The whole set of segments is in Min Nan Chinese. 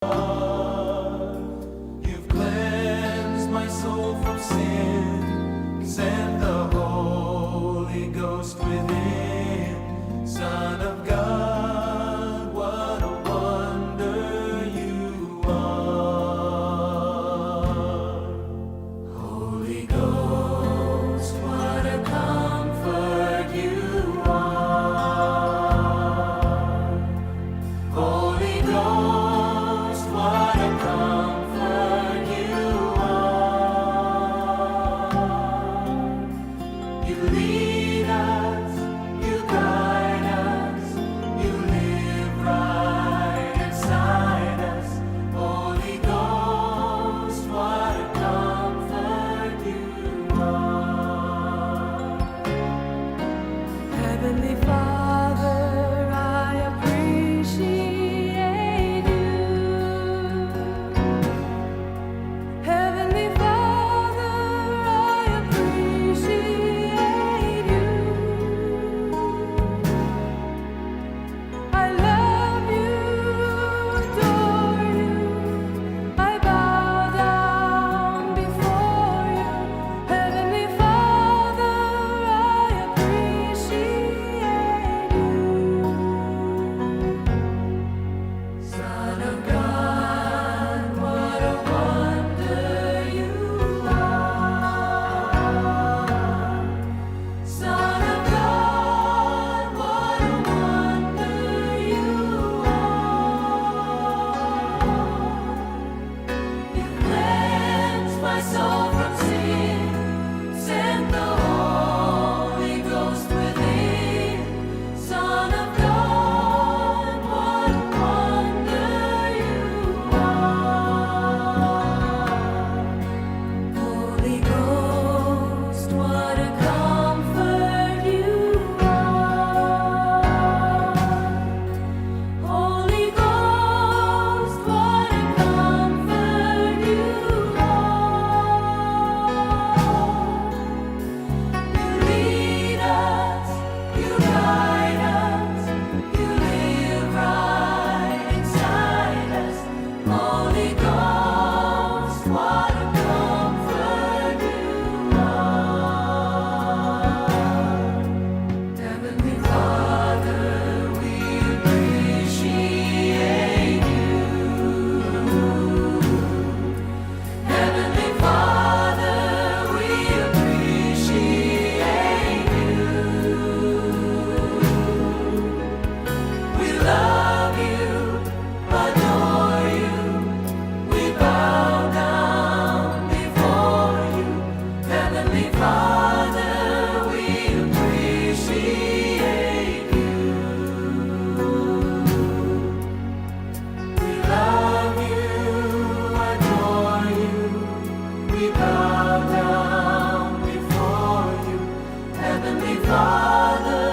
You've cleansed my soul from sin, sent the Holy Ghost within. Son of God, what a wonder you are. Holy Ghost, what a comfort you are. Holy Ghost, what a comfort you are. You lead us, you guide us, you live right inside us. Holy Ghost, what a comfort you are. Heavenly Father, I appreciate you. Heavenly Father, I appreciate you. I love you, adore you. I bow down before you. Heavenly Father, I appreciate you. Son of God, what a wonder you are. Son of God, what a wonder you are. You cleansed my soul from sin, sent the Holy Ghost within. Son of God, what a wonder you are. Holy Ghost, what a comfort you are. Holy Ghost, what a comfort you are. You lead us, you guide us, you live right inside us. Holy Ghost, what a comfort you are. Heavenly Father, we appreciate you. Heavenly Father, we appreciate you. We love you, adore you. We bow down before you. Heavenly Father, we appreciate you. We love you, adore you. We bow down before you. Heavenly Father,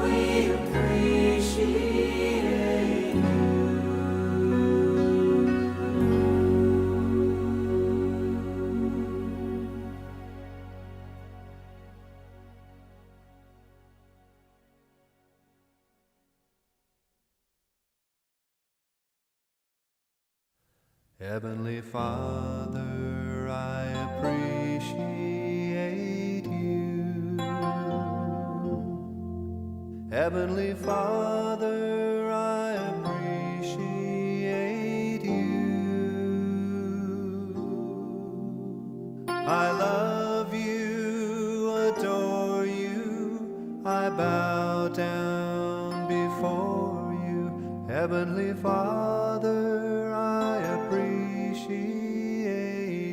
we appreciate you. Heavenly Father, I appreciate you. Heavenly Father, I appreciate you. I love you, adore you, I bow down before you. Heavenly Father, I appreciate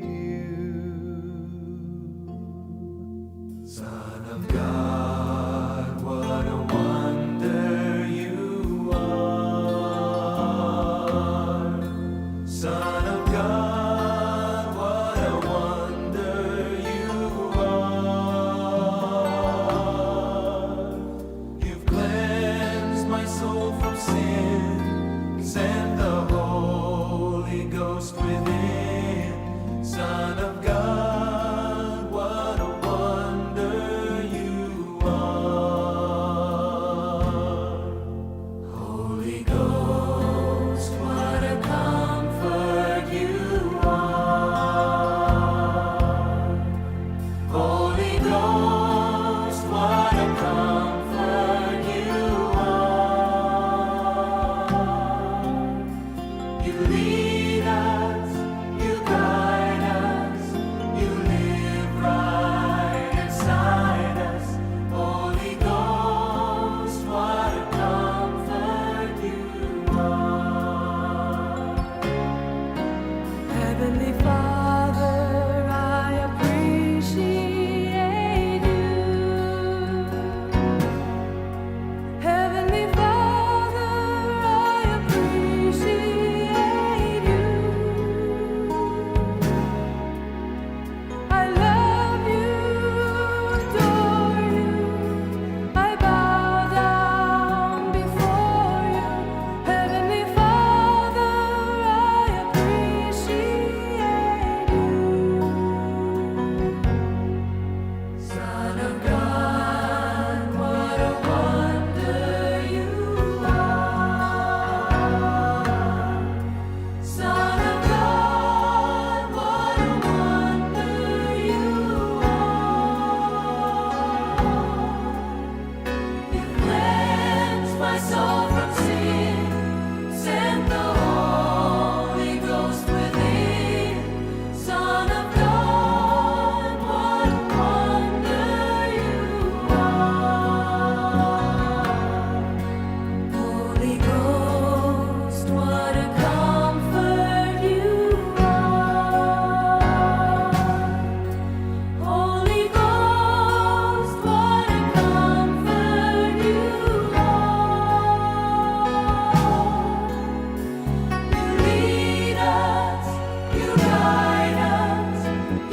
you. Son of God, what a wonder you are. Son of God, what a wonder you are. You've cleansed my soul from sin, sent You lead us, you guide us, you live right inside us. Holy Ghost, what a comfort you are. Heavenly Father, I appreciate you. Heavenly Father, I appreciate you. I love you, adore you. I bow down before you. Heavenly Father, I appreciate you. Son of God, what a wonder you are. Son of God, what a wonder you are. You cleansed my soul from sin, sent the Holy Ghost within. Son of God, what a wonder you are. Holy Ghost, what a comfort you are. Holy Ghost, what a comfort you are. You lead us, you guide us,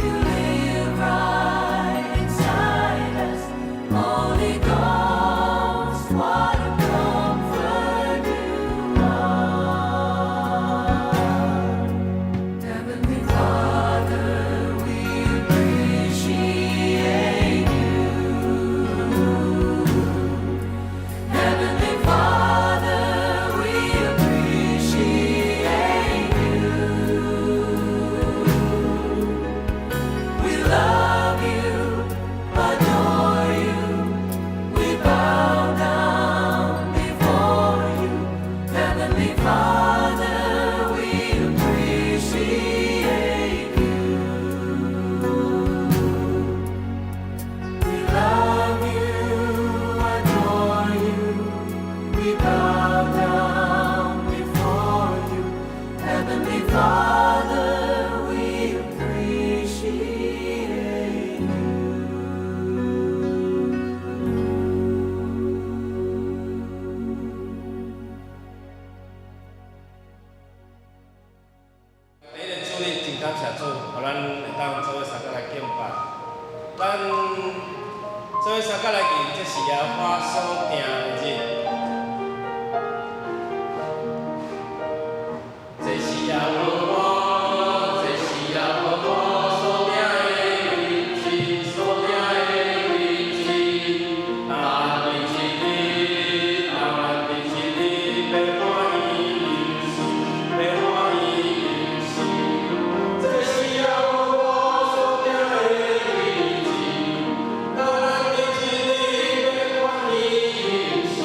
you live right inside us. Holy Ghost, what a comfort you are. Heavenly Father, we appreciate you. Heavenly Father, we appreciate you. We love you, adore you. We bow down before you. Heavenly Father, we appreciate you. We love you, adore you. We bow down before you. Heavenly Father, we appreciate you. 第一个主日真感謝主，予咱會當做伙相共來敬拜。咱做伙相共來記，這是耶和華所定的日。這是耶和華，這是耶和華所定的日子，所定的日子。咱佇這日，咱佇這日，欲歡喜迎事，欲歡喜迎事。這是耶和華所定的日子，咱佇這日欲歡喜迎事。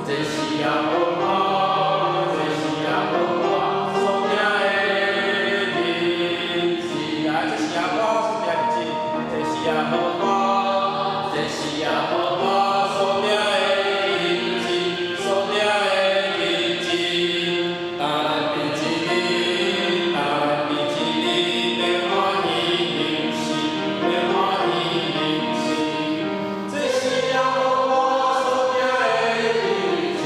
這是耶和華，這是耶和華所定的日子。來，這是耶和華所定的日子，這是耶和華，這是耶和華所定的日子，所定的日子。咱佇這日，咱佇這日，欲歡喜迎事，欲歡喜迎事。這是耶和華所定的日子，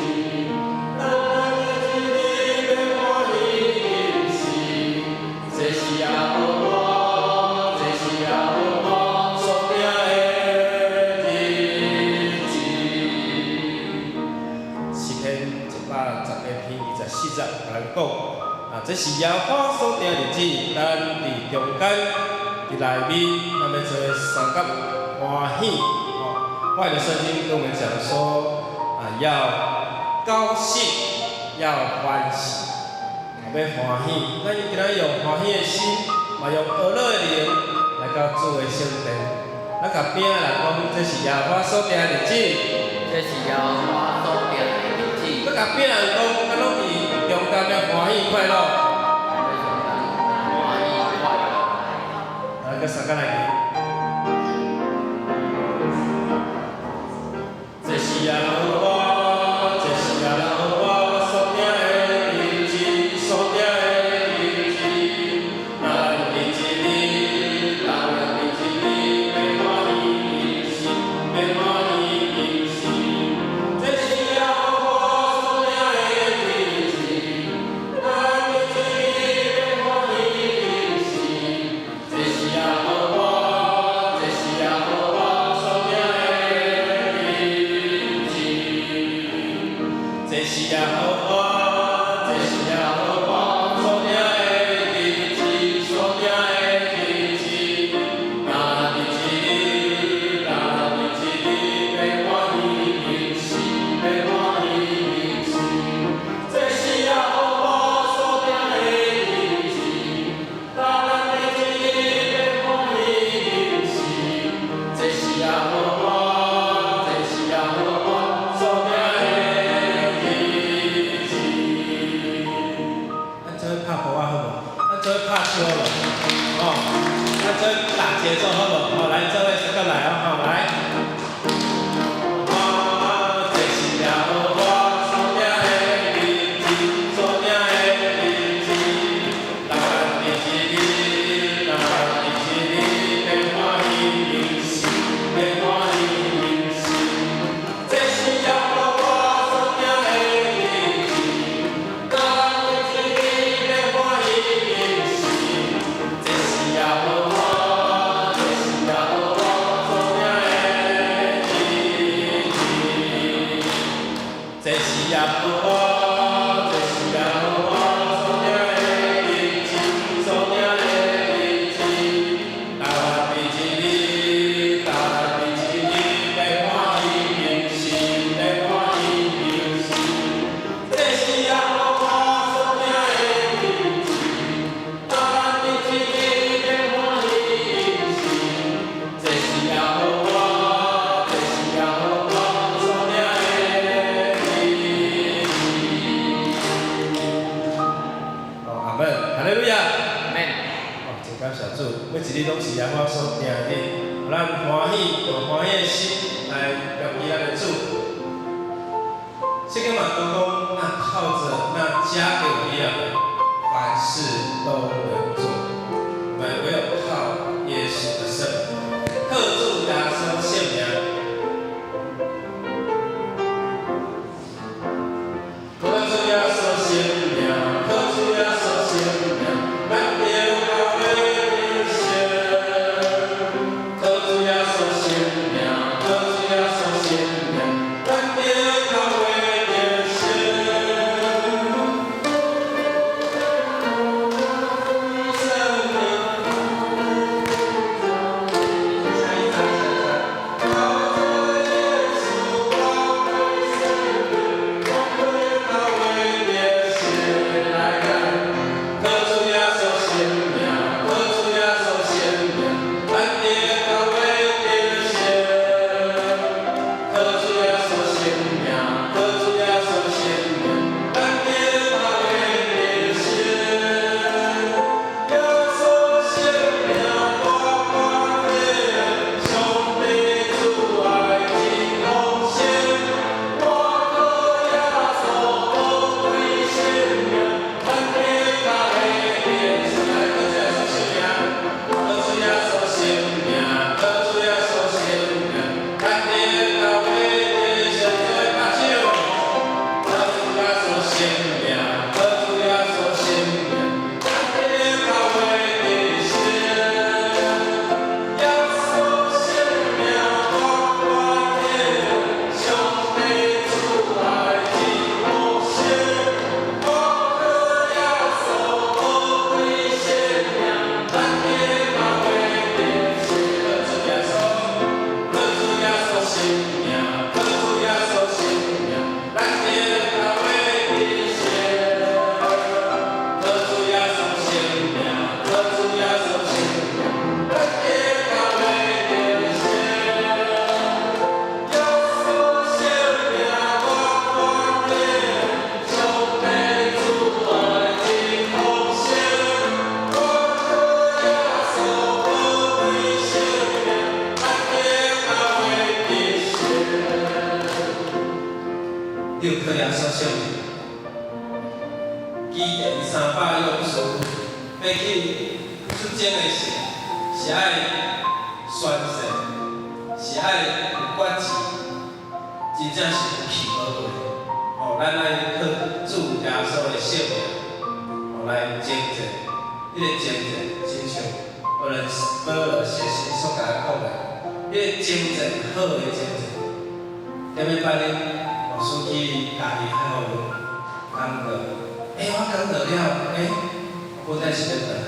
咱佇這日欲歡喜迎事。這是耶和華，這是耶和華所定的日子。詩篇110篇24節，共咱講，啊，這是耶和華所定的日子，咱佇中間，佇內面，咱欲做伙相佮歡喜。哦，我的聖經跟我們講說，啊，要高興，要歡喜，啊，欲歡喜。咱今仔日用歡喜的心，嘛用歡樂的靈來到主的聖殿。咱共邊仔人講，這是耶和華所定的日子。這是耶和華所定的日子。咱共邊仔人講，咱攏佇中間，感覺歡喜快樂？歡喜快樂。來，閣相共來。這是耶和華，這是耶和華所定的日子，所定的日子。咱佇這日，咱佇這日，欲歡喜的心，欲歡喜的心。這是耶和華所定的日子，咱佇這日，欲歡喜的心。這是耶和華，這是耶和華所定的日子。這是耶和華，這是耶和華所定的日子，所定的日子。咱佇這日，咱佇這日，欲歡喜的心，欲歡喜的心。這是耶和華所定的日子，咱佇這日，欲歡喜的心。這是耶和華，這是耶和華所定的日子。咱做伙拍鼓仔好無？咱做伙拍手咯，哦，咱做伙打節奏好無？哦，來，做伙相共來哦，好來。哦，這是耶和華所定的日子，所定的日子。咱佇這日，咱佇這日，欲歡喜的心，欲歡喜的心。這是耶和華所定的日子，咱佇這日，欲歡喜的心。這是耶和華，這是耶和華所定的日子。這是耶和華，這是耶和華所定的日子，所定的日子。咱佇這日，咱佇這日，欲歡喜的心，欲歡喜的心。這是耶和華所定的日子，咱佇這日，欲歡喜的心。這是耶和華，這是耶和華所定的日子。哦，阿門，哈利路亞。阿門。哦，真感謝主，每一日攏是耶和華所定的日，予咱歡喜，用歡喜的心來榮耀咱的主。聖經嘛講講，那靠著那加給我力量的，凡事都能做。我們唯有靠耶穌的聖名，靠主耶穌聖名。靠主耶穌聖名，靠主耶穌聖名，咱得到得勝。靠主耶穌聖名，靠主耶穌聖名，咱得到得勝。欲去出征的時，是愛宣誓，是愛有決志，真正是有去無回。吼，咱愛靠主耶穌的聖名，吼來征戰。彼個征戰，親像保羅寫信所共咱講的，彼個征戰好的征戰。頂禮拜日牧師去嘉義海湖講道，我講道了，我本來是欲轉來，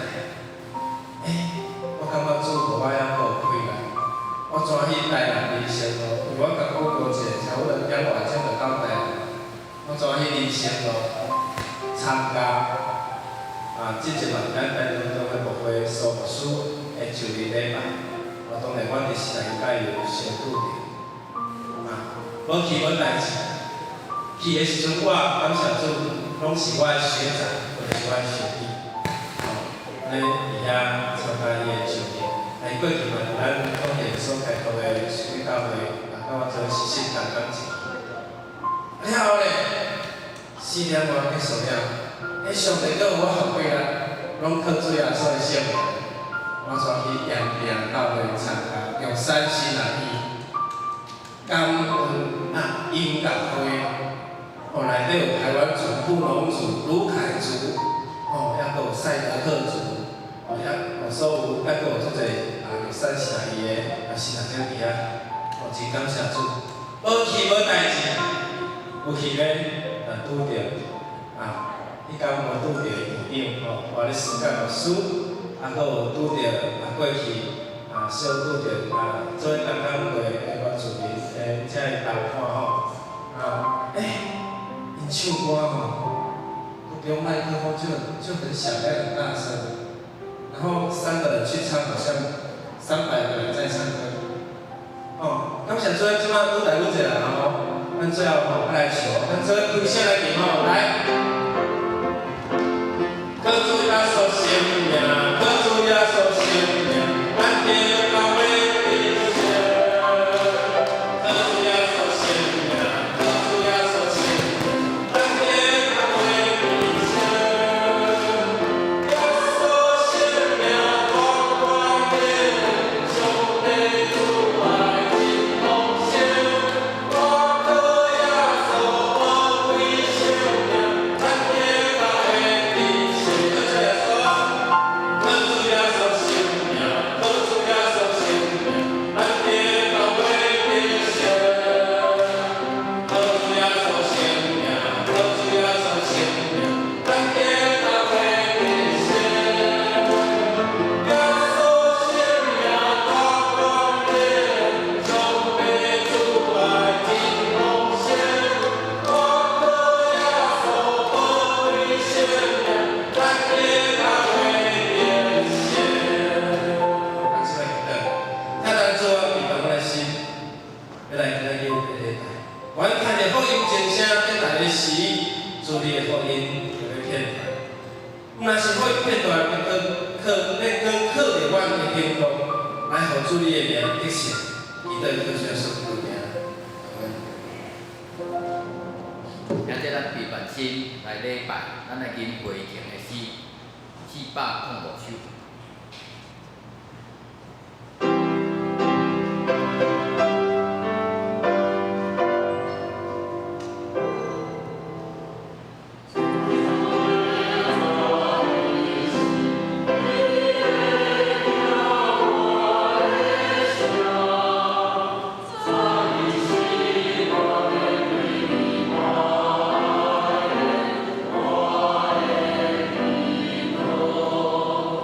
我感覺主予我猶閣有氣力，我怎去台南民生路？因為我剛過高鐵，差不多2點外鐘就到台南。我怎去民生路參加啊？這一擺咱台中長的牧會蘇牧師的就任禮拜，我當然阮佇時代教有先拄著，啊，無去無代誌。去的時陣，我感謝主，攏是我的學長或者是我的學弟，吼，咧佇遐參加伊的就任。啊，伊過去嘛，佇咱當地所開拓的屬靈教會，啊，佮我做實習同感情。了後咧，4點外結束了，上帝閣予我學幾日，攏靠主耶穌的聖名，我煞去延平教會參加，玉山新南醫感恩啊音樂會，哦，內底有排灣族、布農族、魯凱族，哦，抑閣有賽德克族，哦，抑哦所有，抑閣有足濟啊玉山新南醫的啊新南長佇遐，哦，真感謝主，無去無代誌，有去咧，啊拄著啊，彼工我拄著院長吼，我咧司教牧師，啊，閣有拄著啊過去啊小拄著啊做伙擔當過的原住民的遮的同伴吼，啊，𪜶唱歌吼，都不用麥克風就很響亮很大聲，然後3個人去唱，好像300個人在唱歌，哦，感謝主，這擺拄來阮一個人吼，咱最後吼來唱，咱做伙開聲來唱吼，來。靠主耶穌聖名，靠主耶穌聖名，咱得到的得勝。靠主耶穌聖名，靠主耶穌聖名，咱得到的得勝。耶穌聖名光光明，上帝主愛真豐盛。我靠耶穌寶貴生命，咱得到的得勝。靠主耶穌，靠主耶穌聖名，靠主耶穌聖名，咱得到的得勝。靠主耶穌聖名，靠主耶穌聖名，咱得到的得勝。耶穌聖名光光明，上帝主愛真豐盛。我靠耶穌寶貴生命，咱得到的得勝。咱這擺祈禱，聽咱主啊，預備阮的心，欲來今仔日的禮拜。阮聽著福音鐘聲變來的時，主你的福音就欲遍傳。毋若是福音遍傳，欲閣靠欲閣靠著阮的行動，來予主你的名得勝。祈禱靠主耶穌基督名，阿們。今日咱彼辦心來禮拜，咱來吟回程的詩，405首。我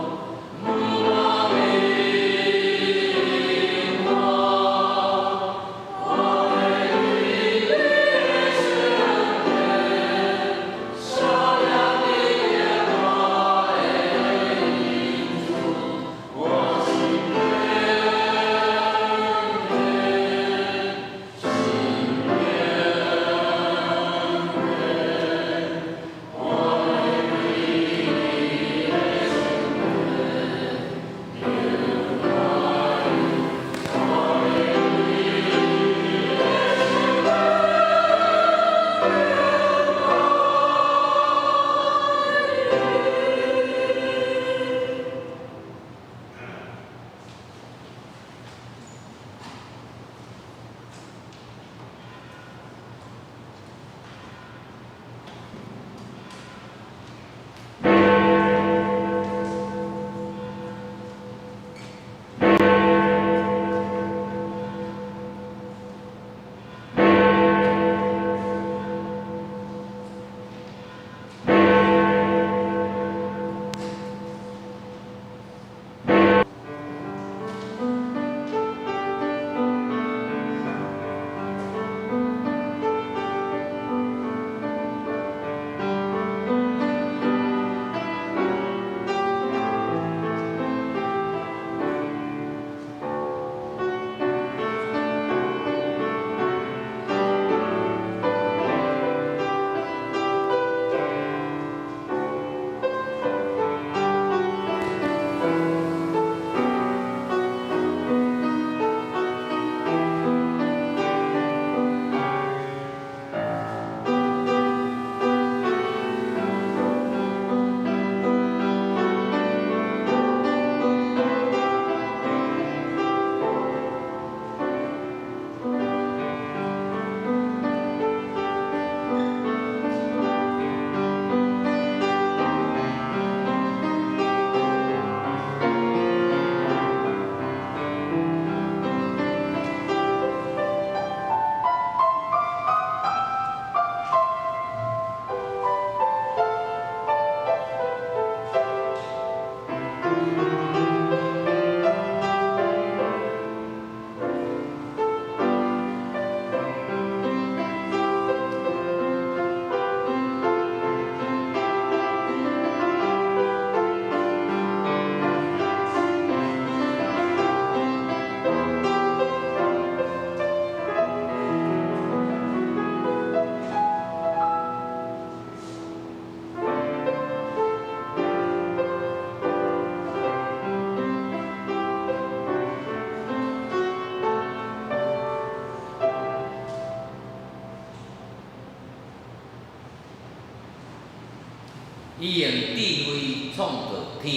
伊用智慧創造天，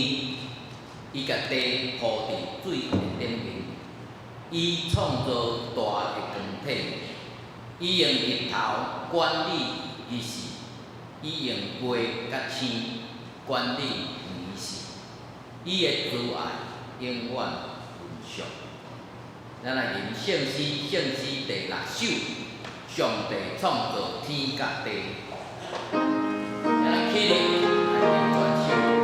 伊共地鋪佇水的頂面。伊創造大的光體，伊用日頭管理日時，伊用月佮星管理年時。伊的慈愛永遠恆續。咱來吟聖詩，聖詩第六首，上帝創造天佮地。咱來起立，來吟全首。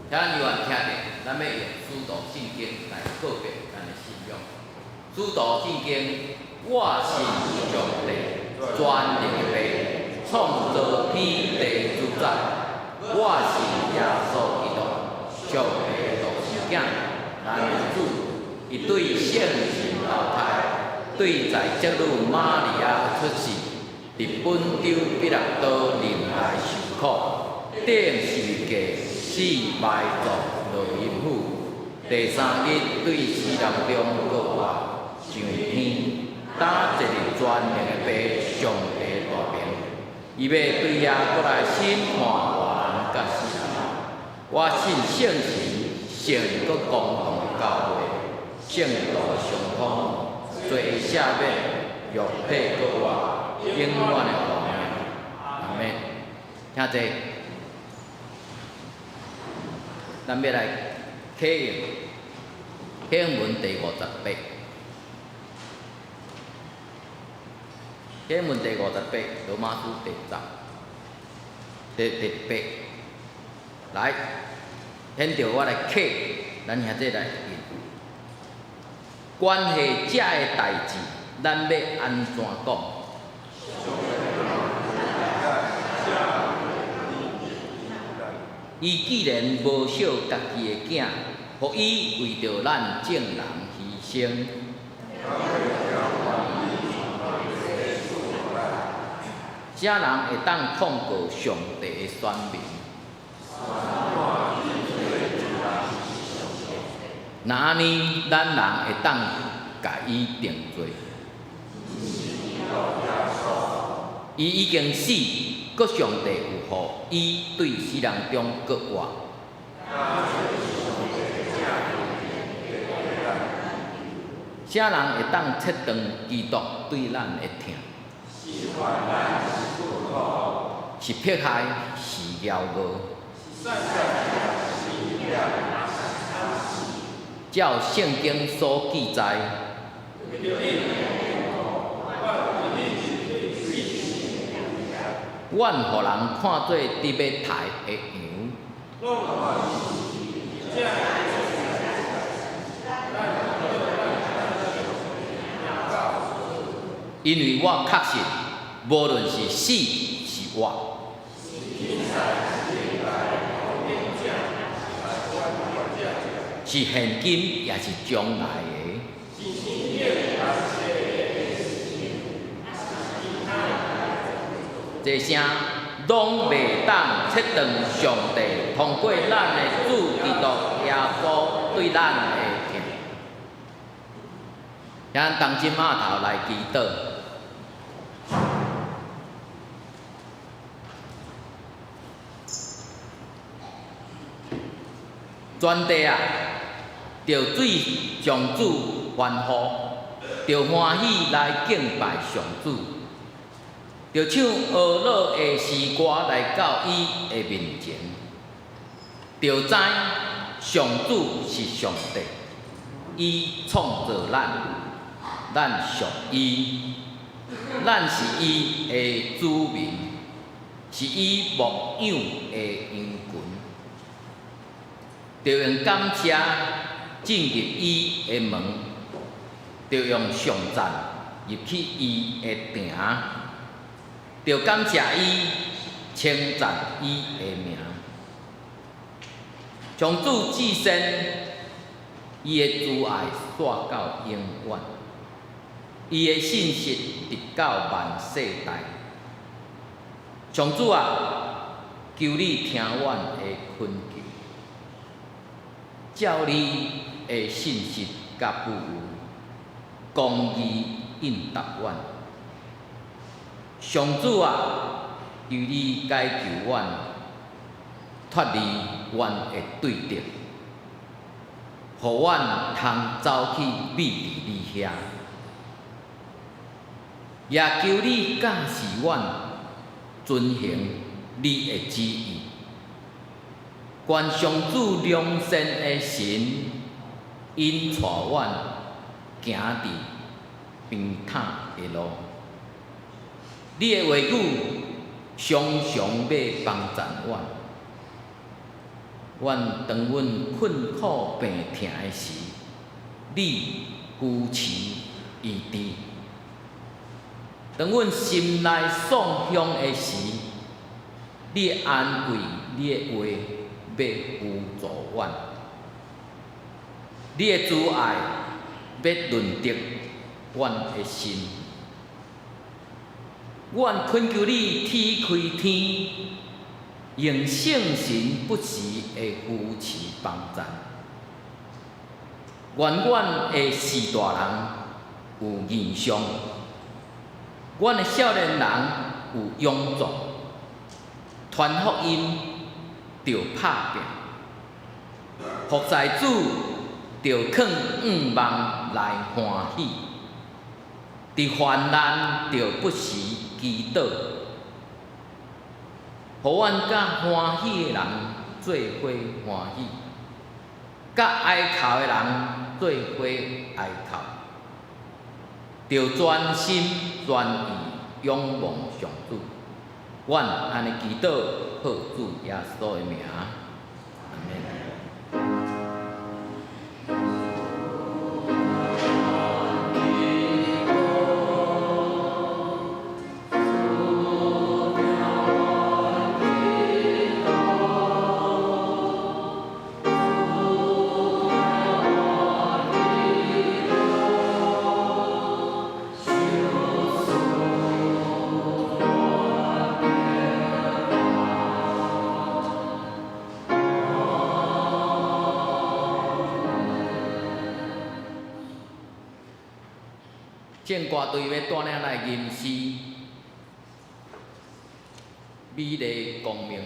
請咱猶原徛著，咱欲用使徒信經來告白咱的信仰。使徒信經，我信上帝，全能的父，創造天地主宰。我信耶穌基督，上帝的獨生囝，咱的主，伊對聖神投胎，對在聖女瑪利亞出世，佇本丟彼拉多忍耐受苦，釘十字架，死埋葬落陰府，第三日對死人中復活，上天，擔坐佇全能的父上帝大爿，伊欲對遐閣來審判活人佮死人。我信聖神，聖閣公同的教會，聖徒相通，罪赦免，肉體復活，永遠的活命。阿們。請坐。咱欲來啟用啟用文第58，啟用文第五十八，羅馬書第十，第八，來，現著我來啟，咱兄弟來印。關係這个代誌，咱欲按怎講？伊既然無惜家己的囝，予伊為著咱眾人犧牲，啥人會當控告上帝的選民？若按呢，咱人會當共伊定罪？伊已經死，閣上帝有予伊對死人中閣活。啥人會當切斷基督對咱的疼？是迫害，是枵餓。照聖經所記載，阮予人看做佇欲刣的羊。因為我確信，無論是死是活，是現今抑是將來的，這聲攏袂當切斷上帝通過咱的主基督耶穌對咱的疼。咱當今碼頭來祈禱。全地啊，著對上主歡呼，著歡喜來敬拜上主，著唱呵樂的詩歌來到伊的面前，著知上主是上帝，伊創造咱，咱屬伊，咱是伊的子民，是伊牧養的羊群。著用感謝進入伊的門，著用頌讚入去伊的埕，著感謝伊，稱讚伊的名。上主至善，伊的慈愛煞到永遠，伊的信實直到萬世代。上主啊，求你聽阮的懇求。照你的信實佮富有，公義應答阮。上主啊，求你解救阮，脫離阮的對敵，予阮通走去覕佇你遐。也求你教示阮遵行你的旨意。願上主良善的神引帶阮行佇平坦的路。你的話語常常欲幫贊阮。阮當阮困苦病疼的時，你扶持醫治；當阮心內喪雄的時，你安慰你的話欲扶助阮。你的慈愛欲潤澤阮的心。阮懇求你天開天，用聖神不時的扶持幫贊。願阮的序大人有異象，阮的少年人有勇壯，傳福音著拍拚，服侍主著囥向望來歡喜，佇患難著不時祈禱，予阮佮歡喜的人做伙歡喜，佮哀哭的人做伙哀哭，著專心專意仰望上主。阮按呢祈禱，靠主耶穌的名，阿們。聖歌隊欲帶領來吟詩，美麗光明會。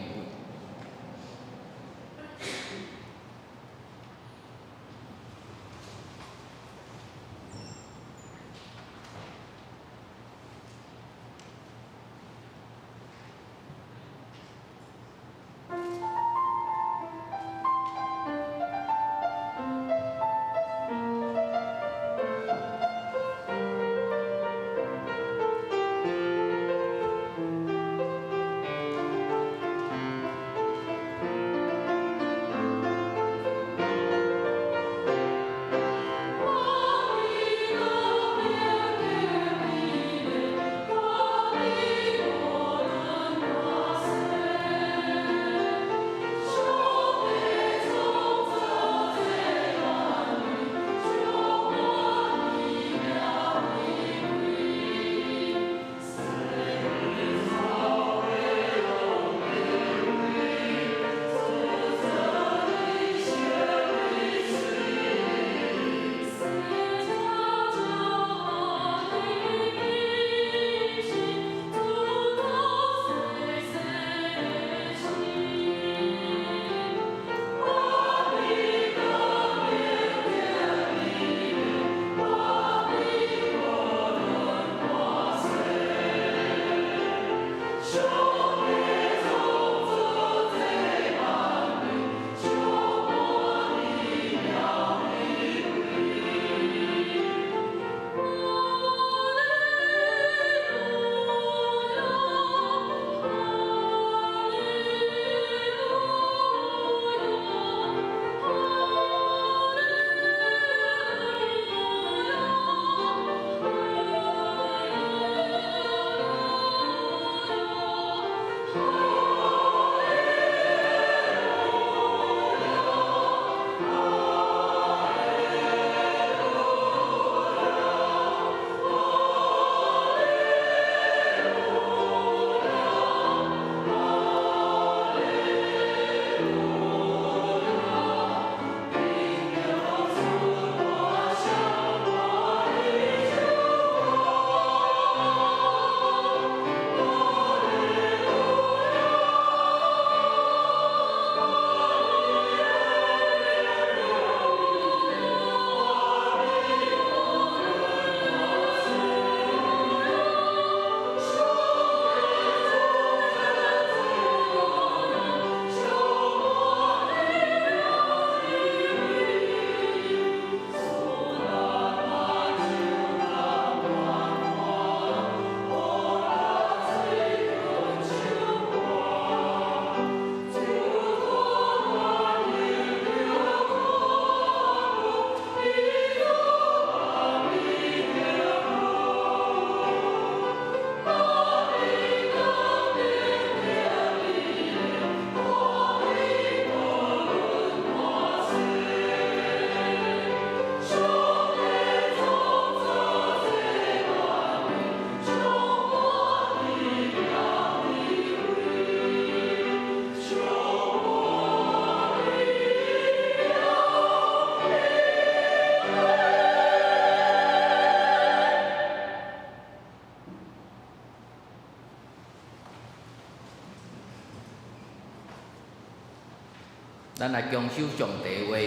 咱來恭守上帝話，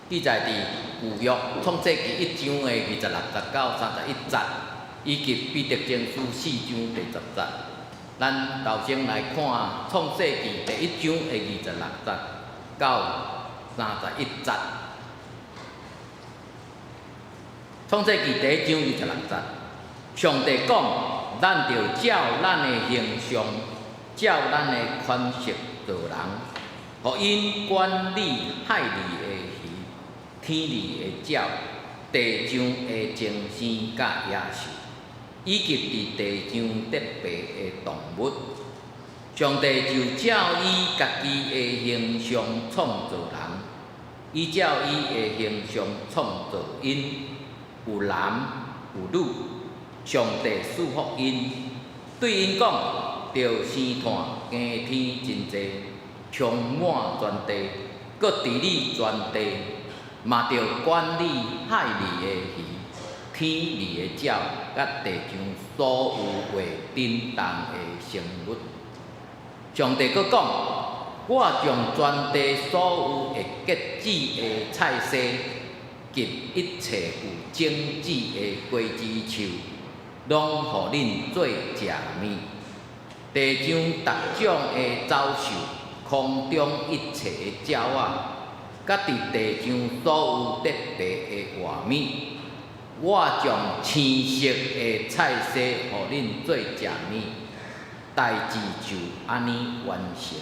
記載佇舊約創世記一章的26節到31節，以及彼得前書四章第十節。咱頭先來看創世記第一章的26節到31節。創世記第一章26節，上帝講：咱著照咱的形象，照咱的款式造人。予𪜶管理海裡的魚、天裡的鳥、地上的精牲佮野獸，以及佇地上得爬的動物。上帝就照伊家己的形象創造人，伊照伊的形象創造𪜶，有男有女。上帝賜福𪜶，對𪜶講：著生湠加添真濟。充滿全地，閣治理全地，嘛著管理海裡的魚、天天裡的鳥，佮地上所有會振動的生物。上帝閣講：我將全地所有會結籽的菜蔬及一切有種子的果子樹，攏予恁做食物。地上逐種的走獸，空中一切的鳥仔，佮佇地上所有得爬的活物，我將青色的菜蔬予恁做食物。代誌就按呢完成。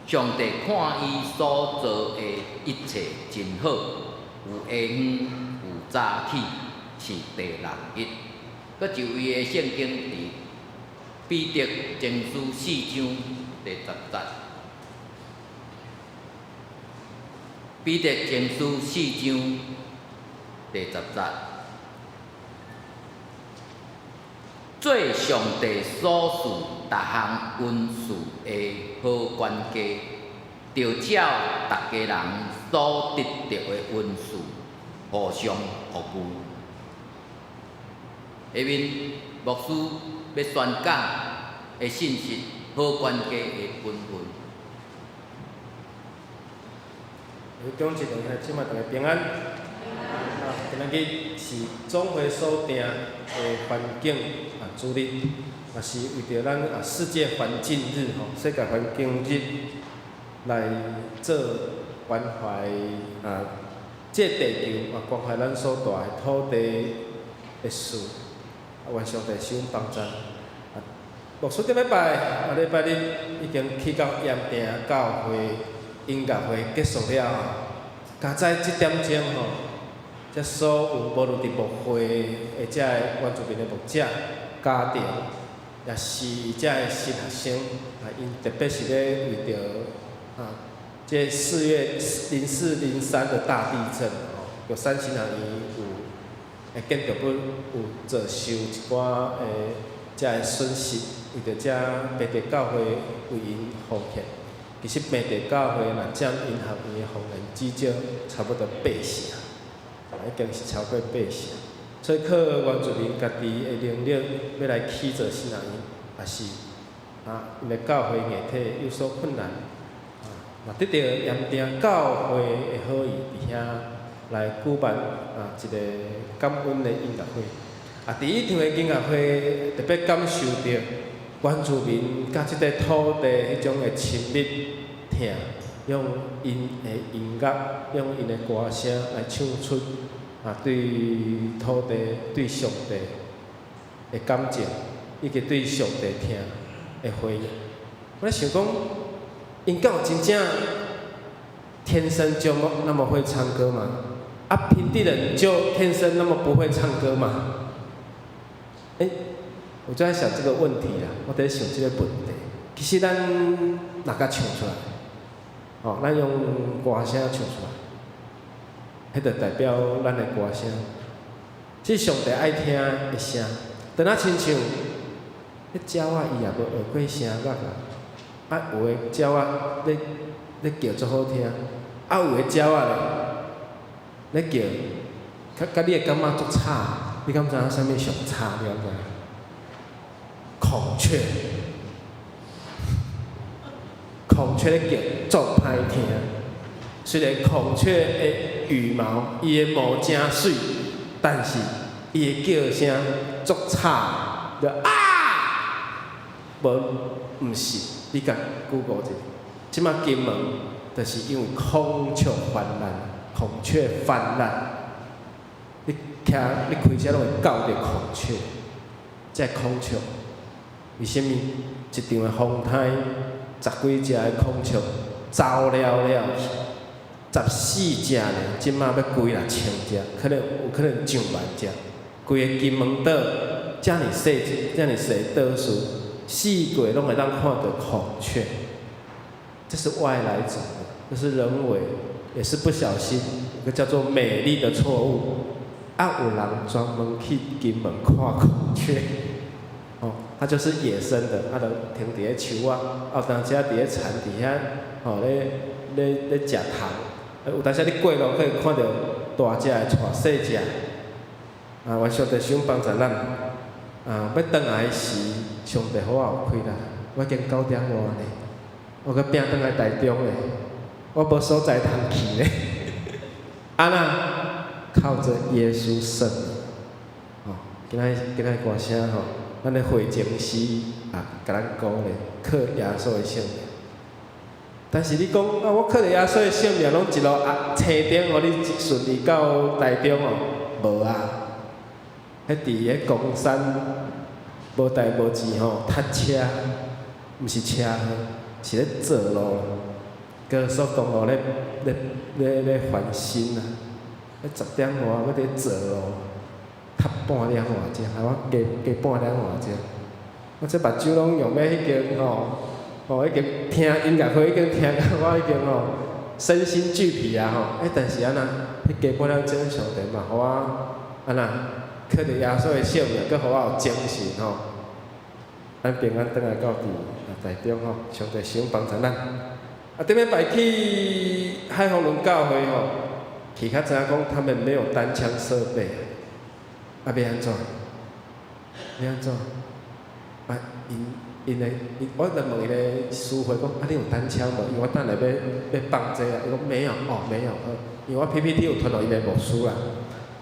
上帝看伊所造的一切真好，有下昏，有早起，是第六日。閣一位的聖經佇彼得前書四章第十節。彼得前書四章第十節，做上帝所賜逐項恩賜的好管家，著照逐家人所得著的恩賜，互相服務。下面牧師欲宣講的信息，好管家的本分。有長一兩兄姊妹大家平安。啊，今仔日是總會所定的環境啊主日，也是為著咱啊世界環境日吼，世界環境日來做關懷啊，這地球啊關懷咱所蹛的土地的事，啊願上帝賜阮幫助。啊，牧師頂禮拜啊禮拜日已經去到鹽埕教會音樂會結束了後，佳哉這點鐘吼，這所有無論佇牧會的這个原住民的牧者、家庭，也是這个新學生，啊，𪜶特別是咧為著啊，這4月04/03的大地震吼，玉山神學院有的建築物有遭受一寡的這个損失，為著這平地教會為𪜶奉獻。其實平地教會若佔𪜶學院的奉獻至少差不多八成，已經是超過八成。所以靠原住民家己的能力欲來起造神學院，也是啊，𪜶的教會硬體有所困難。啊，嘛得著鹽埕教會的好意，佇遐來舉辦啊一個感恩的音樂會。啊，佇彼場的音樂會，特別感受著原住民佮這個土地彼種的親密疼，用𪜶的音樂，用𪜶的歌聲來唱出啊對土地、對上帝的感情，以及對上帝疼的回應。我咧想講，𪜶敢有真正天生就那麼會唱歌嗎？啊，平地人就天生那麼不會唱歌嗎？欸，我就在想這個問題啦，我佇咧想這個問題。其實咱若共唱出來，哦，咱用歌聲唱出來，彼就代表咱的歌聲，是上帝愛聽的聲。當仔親像，彼鳥仔伊也無學過聲樂啊，啊有的鳥仔咧咧叫足好聽，啊有的鳥仔咧咧叫，較佮你會感覺足吵，你敢知影啥物上吵？你敢知影？孔雀，孔雀咧叫足歹聽。雖然孔雀的羽毛，伊的毛誠媠，但是伊的叫聲足吵，就啊！無，毋是，你共 Google 一下，這馬金門就是因為孔雀泛濫，孔雀泛濫，你騎你開車攏會到著孔雀，這孔雀，為啥物？一場的風颱，十幾隻的孔雀走了了去，14隻呢，這馬欲幾若千隻，可能有可能上萬隻。規個金門島遮爾細，遮爾細島嶼，四界攏會當看著孔雀。這是外來種的，這是人為，也是不小心，一個叫做美麗的錯誤。啊，有人專門去金門看孔雀，哦，它就是野生的，啊，就停佇咧樹仔，啊，有當時仔佇咧田佇遐，吼，咧咧咧食蟲，有當時你過路可以看著大隻的帶細隻。啊，願上帝賞幫助咱。啊，欲轉來時，上帝予我有氣力，我已經9點外呢，我閣拚轉來台中咧，我無所在通去咧。啊那靠著耶穌聖名，吼，今仔今仔歌聲吼，咱的會前詩啊，共咱鼓勵，靠耶穌的聖名。但是你講啊，我靠著耶穌的聖名，攏一路啊青燈，予你順利到台中哦？無啊，彼佇彼岡山無代無誌吼，塞車，毋是車禍，是咧做路，高速公路咧咧咧咧翻新啊！彼10點外，閣佇做路，塞半點外鐘，啊我加加半點外鐘，我這目睭攏用欲彼經吼，吼已經聽音樂會已經聽到我已經吼身心俱疲啊吼！欸，但是按怎，彼加半點鐘上帝嘛，予我按怎，靠著耶穌的聖名，閣予我有精神吼，咱平安轉來到佇台中吼，上帝賞幫助咱。啊，頂禮拜去海豐崙教會吼，去較知影講他們沒有單槍設備，啊，欲按怎？欲按怎？啊，𪜶𪜶的，我就問伊个司會講，啊，你有單槍無？因為我等下欲欲放這啊，伊講沒有，哦，沒有，因為我 PPT 有傳予𪜶的牧師啦，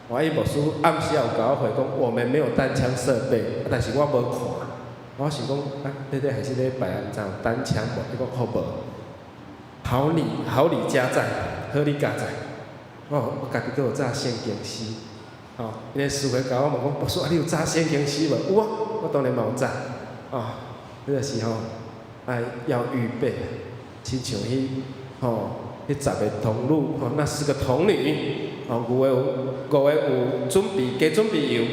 我伊牧師暗時也有共我回講，我們沒有單槍設備，啊，但是我無看，我想講，啊，這個還是禮拜啊，毋知有單槍無？伊講好無？好李好李家在，好李家在，哦，我家己閣有紮聖經詩，吼，𪜶的司會共我問講，牧師啊，你有紮聖經詩無？有啊，我當然嘛有紮，哦，彼個時候愛要預備，親像彼吼，彼十个童女，吼，那四個童女，吼，五個有準備，加準備油，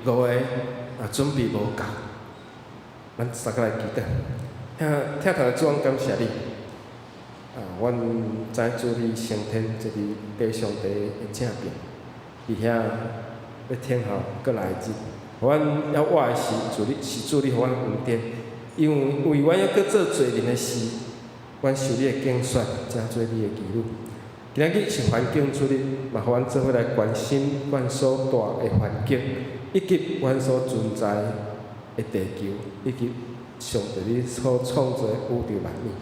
五個啊準備無夠，咱三個來祈禱，聽聽頭主，阮感謝你。啊，阮知主你升天坐佇父上帝的正邊，佇遐欲等候閣來日。阮猶活的時，主你是主你予阮恩典，因為為阮猶閣做罪人的時，阮受你的揀選，成做你的兒女。今仔日是環境主日，嘛予阮做伙來關心阮所蹛的環境，以及阮所存在的地球，以及上帝你所創造的宇宙萬物。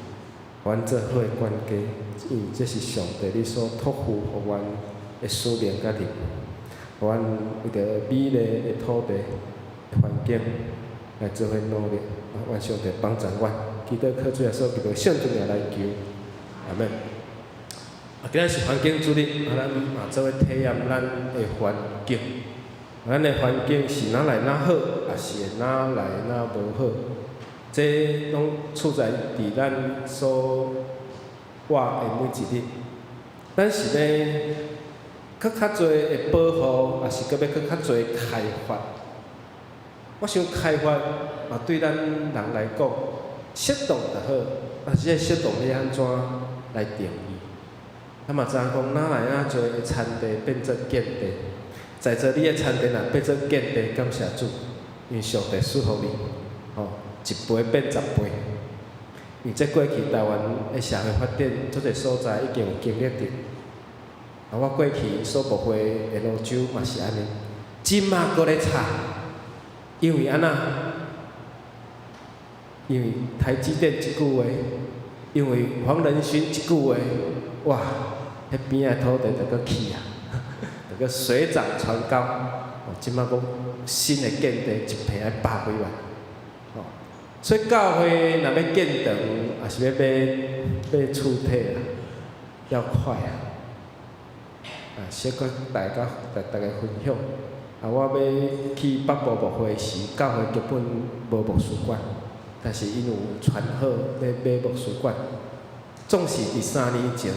阮做好的管家，因為這是上帝你所託付予阮的使命佮任務。予阮為著美麗的土地的環境來做伙努力。願上帝幫助阮，祈禱靠主耶穌基督聖名來求，阿門。啊，今仔是環境主日，啊，咱嘛做伙體驗咱的環境。咱的環境是若來若好，抑是會若來若無好？這攏處在佇咱所活的每一日。咱是欲閣較濟的保護，抑是閣欲閣較濟開發？我想開發嘛，對咱人來講，適當就好。但是這適當欲按怎來定義？咱嘛知影講，哪來遐濟的田地變做建地？在座你的田地若變做建地，感謝主，因為上帝賜予你，吼，一倍變10倍。因為這過去台灣的社會發展，足濟所在已經有經歷著。啊，我過去所牧會的蘆洲嘛是按呢，這馬閣咧吵，因為按怎？因為台積電這句話，因為黃仁勳這句話，哇，彼邊仔土地就閣起啊，就閣水漲船高。哦，這馬講新的建地一坪愛百幾萬，哦，所以教會若欲建堂，抑是欲買買厝體啊，要快啊！啊，小可大家逐逐家分享。啊，我欲去北部牧會時，教會根本無牧師館，但是𪜶有傳好欲買牧師館，總是佇3年前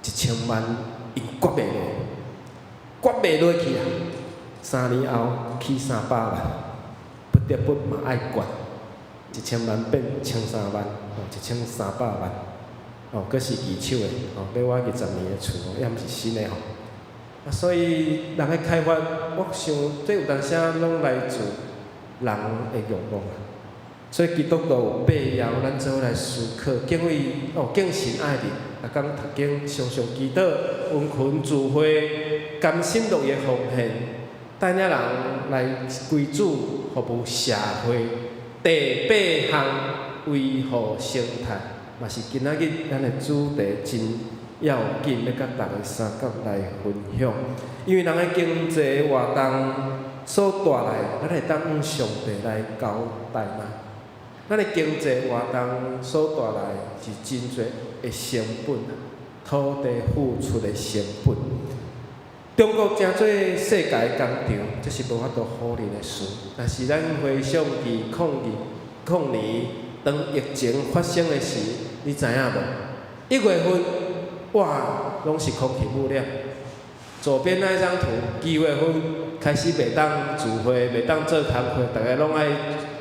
1000萬，𪜶割袂落，割袂落去啊！3年後起300萬，不得不嘛愛割，1000萬變1300萬，哦，1300萬，哦，閣是二手的，哦，買我20年的厝，抑毋是新的吼。啊，所以人的開發，我想這有當時攏來自人的慾望啊。所以基督徒有必要，咱做伙來思考，敬畏哦，敬神愛人，逐工讀經，常常祈禱，殷勤聚會，甘心樂意奉獻，帶領人來歸主服務社會第八項維護生態，嘛是今仔日咱的主題真要緊，欲佮逐家相共來分享。因為人的經濟活動所帶來，咱會當向上帝來交代嗎？咱的經濟活動所帶來是真濟的成本，土地付出的成本。中國成做世界工廠，這是無法度否認的事。但是咱回想2020年當疫情發生的時，你知影無？1月份，哇，攏是空氣污染。左邊那張圖，2月份開始袂當聚會，袂當做工課，逐家攏愛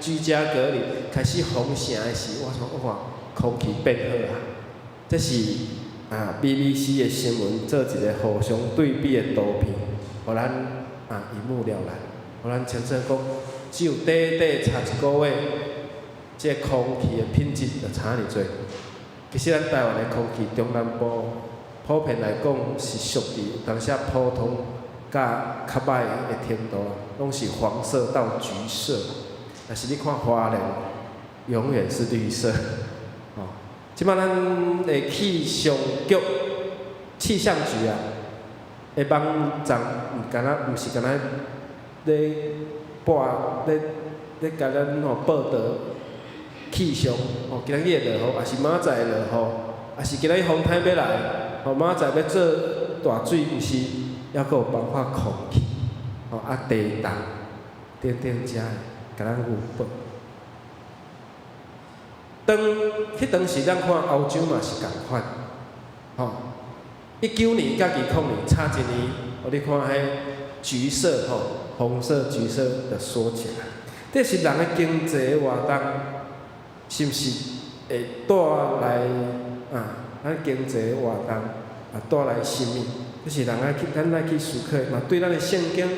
居家隔離，開始封城的時，我說哇，空氣變好啊！這是BBC 的新聞做一個互相對比的圖片，予咱一目了然，予咱清楚講，只有短短差一個月，這個空氣的品質就差爾濟。其實咱台灣的空氣中南部普遍來講是屬於有當時普通佮較䆀的程度，攏是黃色到橘色。但是你看花蓮，永遠是綠色。哦，這擺咱的氣象局、氣象局啊，的網站毋敢若，毋是干焦咧播咧咧共咱吼報導氣象，吼，今仔日會落雨，抑是明仔載會落雨，抑是今仔日風颱欲來，吼，明仔載欲做大水，毋是，猶閣有包括空氣，吼地動等等遮共咱預報。當彼當時咱看歐洲嘛是仝款，吼，19年佮20年差一年，予你看彼橘色吼，紅色、橘色就縮起來。這是人的經濟活動，是毋是會帶來啊？咱經濟活動啊帶來啥物？這是人愛去，咱愛去思考的嘛。對咱的聖經、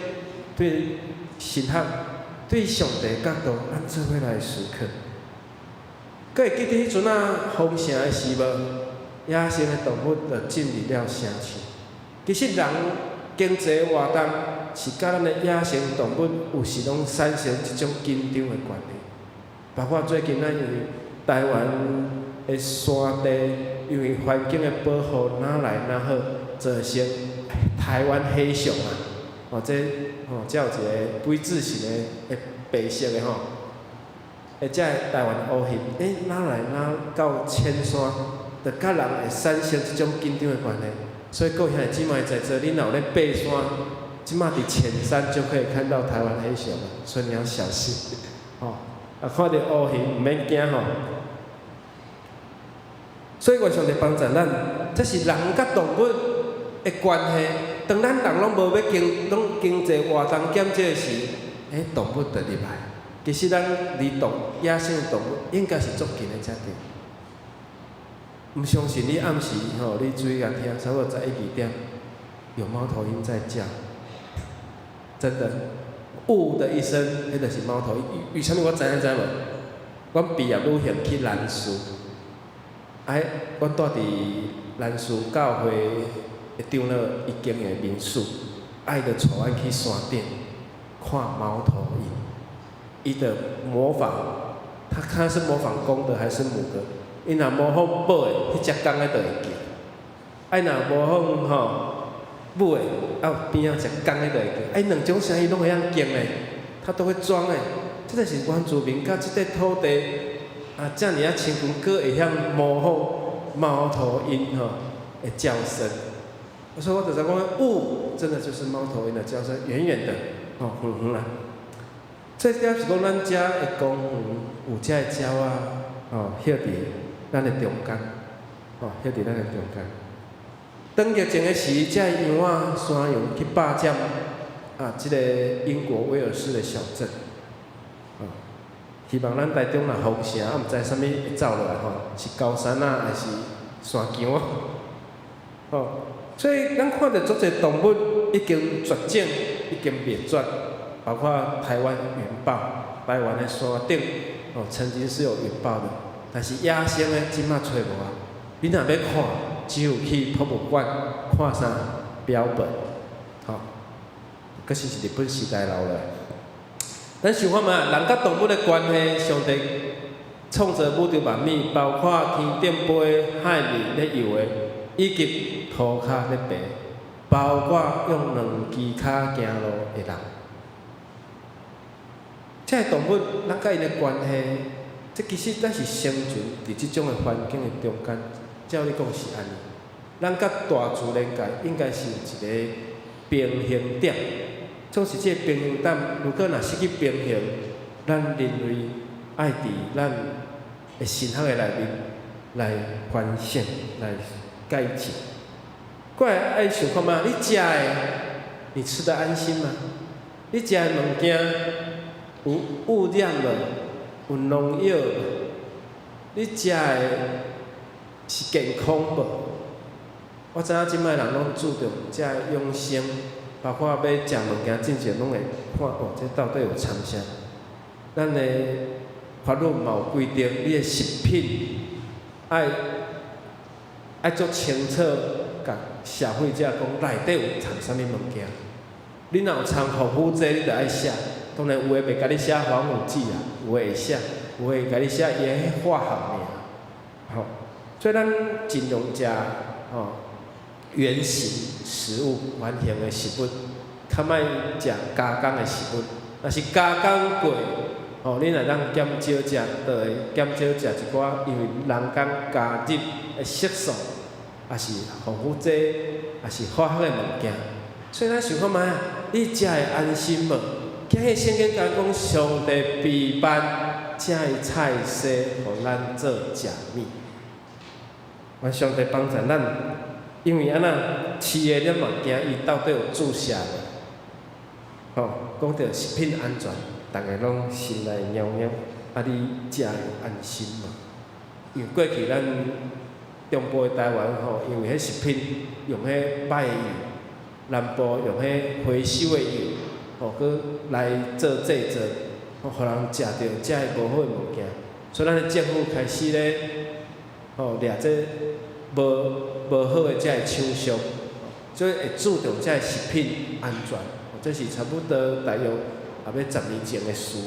對神學、對上帝角度，咱做伙來思考。閣會記得彼陣仔封城的時無？野生的動物就進入了城市。其實人經濟活動是佮咱的野生動物有時攏產生這種緊張的關係。包括最近咱因為台灣的山地，因為環境的保護，哪來哪好，造成台灣黑熊啊！哦，這吼，這有一個鬼字形的白色的吼，會這台灣烏獼，哪來哪到淺山，就佮人會產生這種緊張的關係。所以各位兄弟姊妹在座，你若有咧爬山，這馬佇淺山就可以看到台灣黑熊了，所以你要小心，吼。看著烏獼毋免驚吼。所以願上帝幫助咱，這是人佮動物的關係。當咱人攏無欲經，攏經濟活動減少時，動物就入來。其實咱離動野生的動物應該是足近的才對。毋相信你暗時吼，你注意共聽，差不多11、12點，有貓頭鷹在叫，真的，嗚的一聲，彼就是貓頭鷹。為啥物我知影知無？阮畢業旅行去蘭嶼，阮蹛佇蘭嶼教會的長老伊經營的民宿，伊就帶阮去山頂看貓頭鷹，伊就模仿，他看是模仿公的還是母的，伊若模仿母的，彼隻公的就會叫；若模仿吼母的，邊仔隻公的就會叫。兩種聲音攏會曉叫呢，他都會裝的。這個是原住民佮這塊土地遮爾仔親近，閣會曉模仿貓頭鷹吼的叫聲。所以我就知講，嗚，真的就是貓頭鷹的叫聲，遠遠的，吼，遠遠啊。這表示講，咱遮的公園有遮的鳥仔，吼，歇佇咱的中間，吼，歇佇咱的中間。當疫情的時，遮的羊仔、山羊去霸佔這個英國威爾士的小鎮。希望咱台中若封城，毋知啥物會走落來吼，是高山啊，還是山羌啊？吼，所以咱看著足濟動物已經絕種，已經滅絕，包括台灣雲豹，台灣的山頂哦，曾經是有雲豹的，但是野生的這馬揣無啊。你若欲看，只有去博物館看啥標本，吼。確實是日本時代留落來。咱想看覓，人佮動物的關係，上帝創造宇宙萬物，包括天頂飛、海裡咧游的，以及塗跤咧爬，包括用兩支跤行路的人。這个動物，咱佮𪜶的關係，這其實咱是生存佇這種的環境的中間。照理講是按呢，咱佮大自然界應該是有一個平衡點。總是這個平衡點，如果若失去平衡，咱人類愛佇咱的神學的內面來反省、來改進。過來愛想看覓？你食的，你吃得安心嗎？你食的物件有污染無？有農藥無？你食的是健康無？我知影這擺人攏注重這養生，包括欲食物件進前攏會看哦，這到底有摻啥？咱的法律嘛有規定，你的食品愛足清楚，共消費者講內底有摻啥物物件。你若有摻防腐劑，你著愛寫。當然有的袂共你寫防腐劑啊，有的會寫，有的會共你寫伊的化學名。吼，所以咱盡量食吼原型食物、原型的食物，較莫食加工的食物。若是加工過，吼，你若當減少食，就會減少食一寡因為人工加入的色素，抑是防腐劑，抑是化學的物件。所以咱想看覓啊？你食會安心無？今日聖經講講，上帝備辦這个菜色，予咱做食物。願上帝幫助咱，因為按怎飼的咱嘛驚伊到底有注射無？吼，講著食品安全，逐家攏心內撓撓，啊，你食會安心無？因為過去咱中部的台灣吼，因為彼食品用彼歹的油，南部用彼回收的油，吼，閣來做製作，吼，予人食著這个無好的物件，所以咱的政府開始咧，吼，掠這無好的這个廠商，所以會注重這个食品安全，這是差不多大約也欲10年前的事。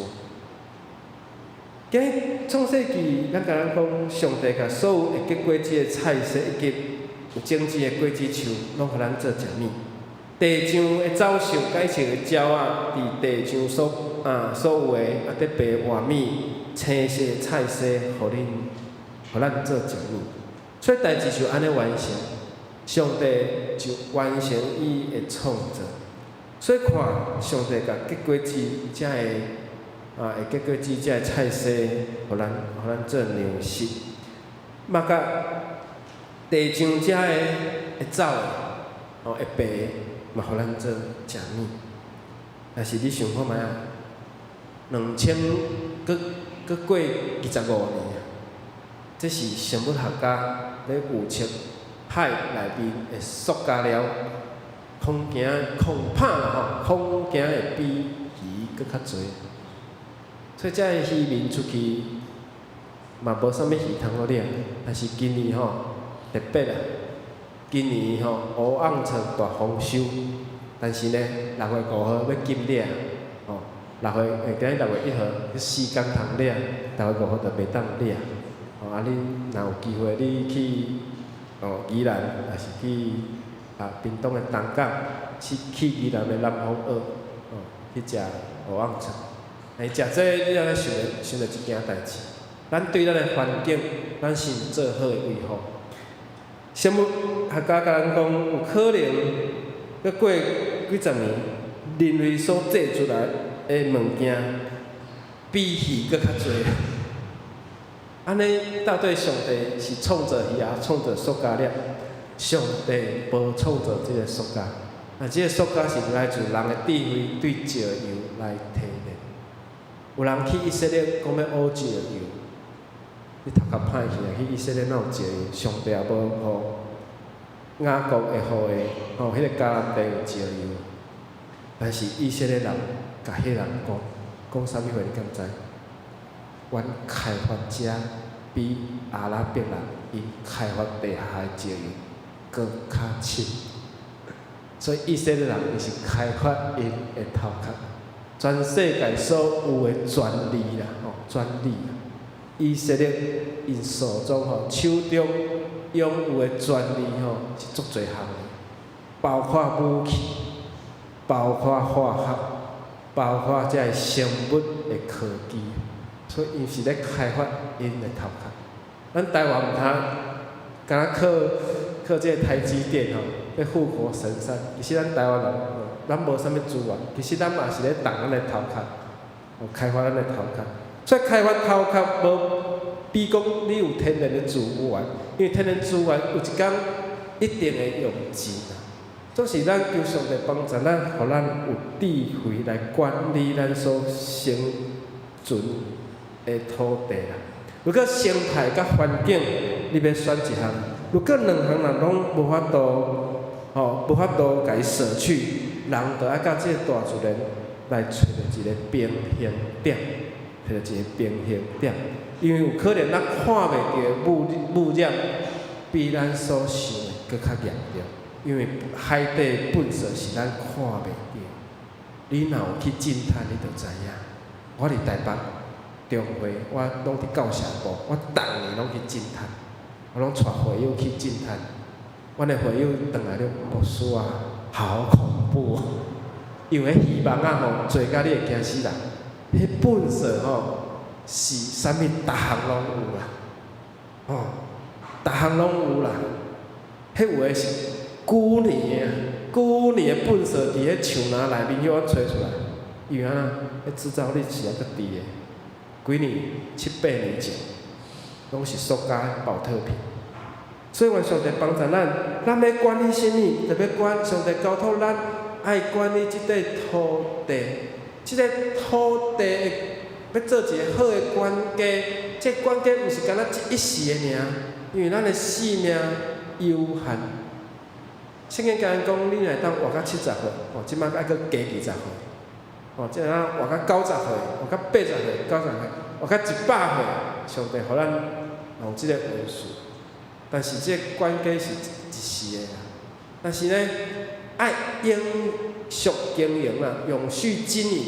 今日創世記，咱共咱講，上帝共所有會結果子的菜色以及有種子的果子樹，攏予咱做食物。地上的走獸佮一切的鳥仔，佇地上所有的佇爬活物、青色的菜色，予咱做食物。所以代誌就按呢完成，上帝就完成伊的創造。所以看上帝共結果子這个會結果子這个菜色，予咱做糧食。嘛共地上這个會走的，吼會爬的，嘛予咱做食物。但是你想看覓啊？2000閣閣過25年啊！這是生物學家咧預測海內面的塑膠料，恐怕啦吼，恐驚會比魚閣較濟。所以這个漁民出去嘛無啥物魚通好掠，但是今年吼特別啊，今年吼烏甕蟶大豐收，但是呢6月5號欲禁掠，吼6月，今日6月1號四工通掠，6月5號就袂當掠。吼啊！恁若有機會，你去宜蘭，抑是去屏東的東港，去宜蘭的南風澳，去食烏甕蟶。欸，食這個你愛想著一件代誌，咱對咱的環境，咱是毋做好的維護。生物學家共咱講，有可能閣過幾十年，人類所製出來的物件，比魚閣較濟。按呢，到底上帝是創造魚抑創造塑膠粒？上帝無創造這个塑膠，啊，這个塑膠是來自人的智慧對石油來提煉。有人去以色列講欲學石油，你頭殼歹去啊！去以色列哪有石油？上帝也無予雅各的後裔，吼，彼個迦南地有石油。但是以色列人共彼人講，講啥物話你敢知？阮開發者比阿拉伯人𪜶開發地下的石油閣較深。所以以色列人伊是開發𪜶的頭殼，全世界所有的專利啦，吼，專利。以色列𪜶手中吼手中擁有的專利吼是足濟項的，包括武器，包括化學，包括這个生物的科技，所以𪜶是咧開發𪜶的頭殼。咱台灣毋通，敢若靠靠這个台積電吼，咧護國神山。其實咱台灣人，咱無啥物資源，其實咱嘛是咧動咱的頭殼，哦，開發咱的頭殼。所以開發頭殼無比講你有天然的資源，因為天然資源有一工一定會用盡啊。總是咱求上帝幫助咱，予咱有智慧來管理咱所生存的土地啦。如果生態佮環境，你欲選一項；如果兩項若攏無法度，吼，無法度共伊捨去，人就愛佮這个大自然來揣著一个平衡點，揣著一个平衡點。因為有可能咱看袂著的污染，比咱所想的閣較嚴重。因為海底糞埽是咱看袂著。你若有去淨灘，你就知影。我佇台北中會，我攏佇教社部，我逐年攏去淨灘，我攏帶會友去淨灘。阮的會友轉來了，牧師啊，好恐怖！因為彼魚網仔吼，濟甲你會驚死人。彼糞埽吼是啥物，逐項攏有啦，吼，逐項攏有啦。彼有的是舊年的，舊年的糞埽佇彼樹林內面予阮揣出來，因為按怎？彼製造率是猶閣低的，幾年七八年前，攏是塑膠寶特瓶。所以願上帝幫助咱，咱欲管理啥物？特別管上帝交託咱愛管理這塊土地，這个土地欲做一个好的管家，這个管家毋是干焦一時的爾，因為咱的性命有限。聖經共咱講，你若會當活到70歲，吼，這擺愛閣加20歲，吼，這若活到90歲，活到80歲、90歲，活到100歲，上帝予咱有這个恩賜。但是這个管家是一時的啦，但是呢，愛永續經營啦，永續經營，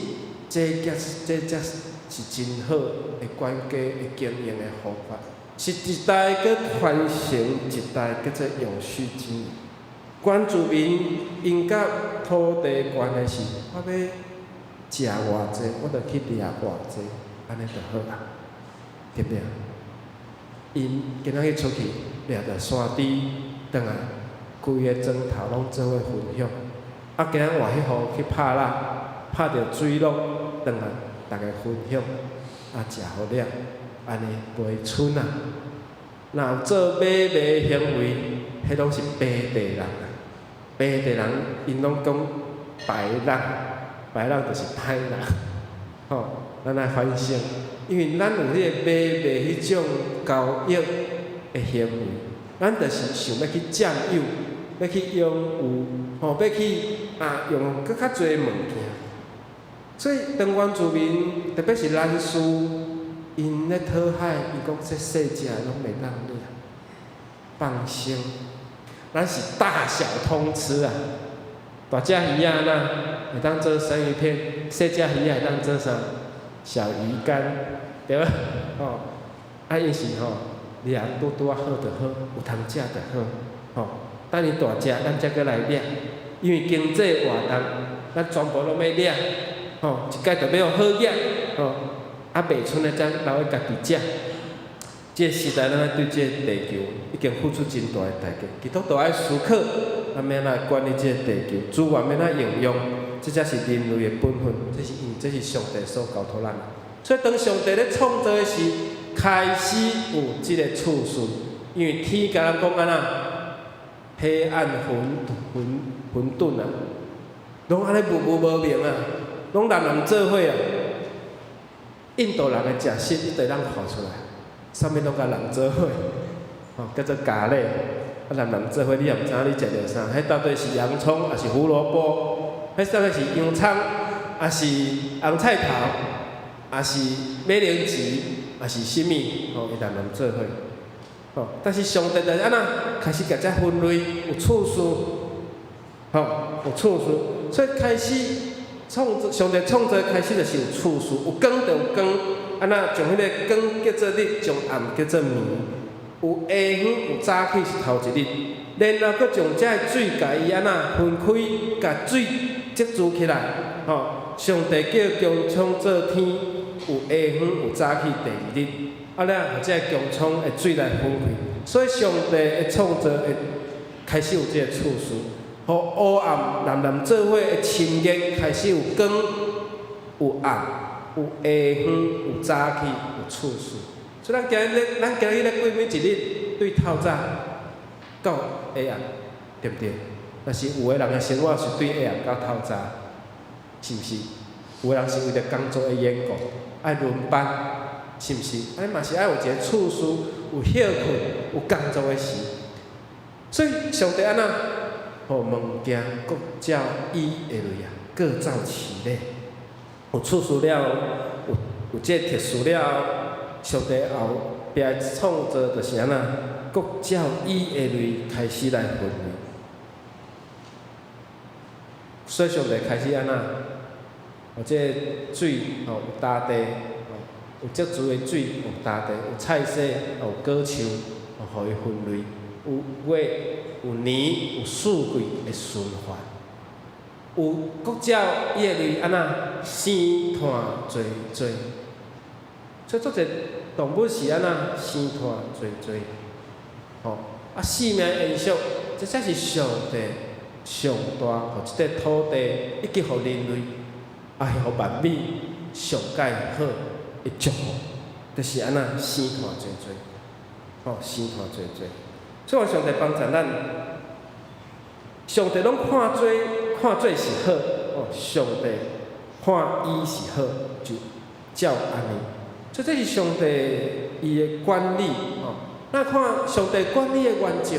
這才是真好的管家的經營的方法，是一代閣傳承一代，叫做永續經營。原住民𪜶佮土地關係是，我欲食偌濟，我就去掠偌濟，按呢就好啊，對毋對？𪜶今仔日出去掠著山豬，轉來規个庄頭攏做伙分享。啊，今仔外彼戶去拍獵，拍著水鹿，轉來逐家分享，啊，食予了，按呢袂賰啊。若有做買賣行為，彼攏是白地人啊。白地人，𪜶攏講白人，白人就是歹人，吼，咱愛反省，因為咱有彼个買賣彼種交易的行為，咱就是想欲去佔有，欲去擁有，吼，欲去啊用閣較濟物件。所以當原住民，特別是蘭士，𪜶咧討海，伊講這細隻攏袂當掠，放生。咱是大小通吃啊！大隻魚仔若會當做生魚片，細隻魚仔會當做啥？小魚乾，對無？吼，啊伊是吼，掠拄拄仔好就好，有通食就好，吼。等伊大隻，咱才閣來掠，因為經濟活動，咱全部攏欲掠，吼，一擺就欲予好額，吼，啊袂賰的才留予家己食。這个時代，咱愛對這个地球已經付出真大的代價。基督徒愛思考，咱欲按怎管理這个地球，資源欲按怎應用，這才是人類的本分。這是因為這是上帝所交託咱的。所以當上帝咧創造的時，開始有這个次序，因為天共咱講按怎，黑暗混混混沌啊，攏按呢霧霧無明啊，攏藍藍做伙啊。印度人的食食，你就當看出來。啥物攏共人做伙，吼，叫做咖喱，啊，藍藍做伙，你也毋知影你食著啥，彼到底是洋蔥，抑是胡蘿蔔？彼到底是洋蔥，抑是紅菜頭，抑是馬鈴薯，抑是啥物？吼，伊藍藍做伙，吼，但是上帝就是按怎，開始共這分類有次序，吼。有次序，所以開始創造，上帝創造開始就是有次序，有光就有光，按怎將彼个光叫做日，將暗叫做暝。有下昏有早起是頭一日，然後閣將這个水共伊按怎分開，共水積聚起來，吼。上帝叫穹蒼做天，有下昏有早起第二日，啊了，予這个穹蒼的水來分開，所以上帝的創造會開始有這个次序，予黑暗藍藍做伙的深夜開始有光、有暗、有下昏、有早起、有次序。所以咱今日咧過每一日，對透早到下暗，對毋對？但是有的人的生活是對下暗到透早，是毋是？有的人是為著工作的緣故，愛輪班，是毋是？按呢嘛是愛有一個次序，有歇睏，有工作的時。所以上帝按怎？予物件各照伊的類啊，各照其類。有次序了後，有這個特殊了後，上帝後壁創造就是按怎？各照伊的類開始來分類。所以上帝開始按怎？予這个水吼有大地，吼有積聚的水有大地，有菜蔬，有果樹，予伊分類。有月、有年、有四季的循環。有各照伊的類按怎生湠濟濟。所以足濟動物是按怎生湠濟濟。吼，啊，生命延續，這才是上帝上大，予這塊土地以及予人類，啊，予萬物上蓋好的祝福，就是按怎生湠濟濟，吼，生湠濟濟。所以上帝幫助咱，上帝攏看做是好，哦，上帝看伊是好，就照按呢。所以這是上帝伊的管理，吼。咱看上帝管理的原則，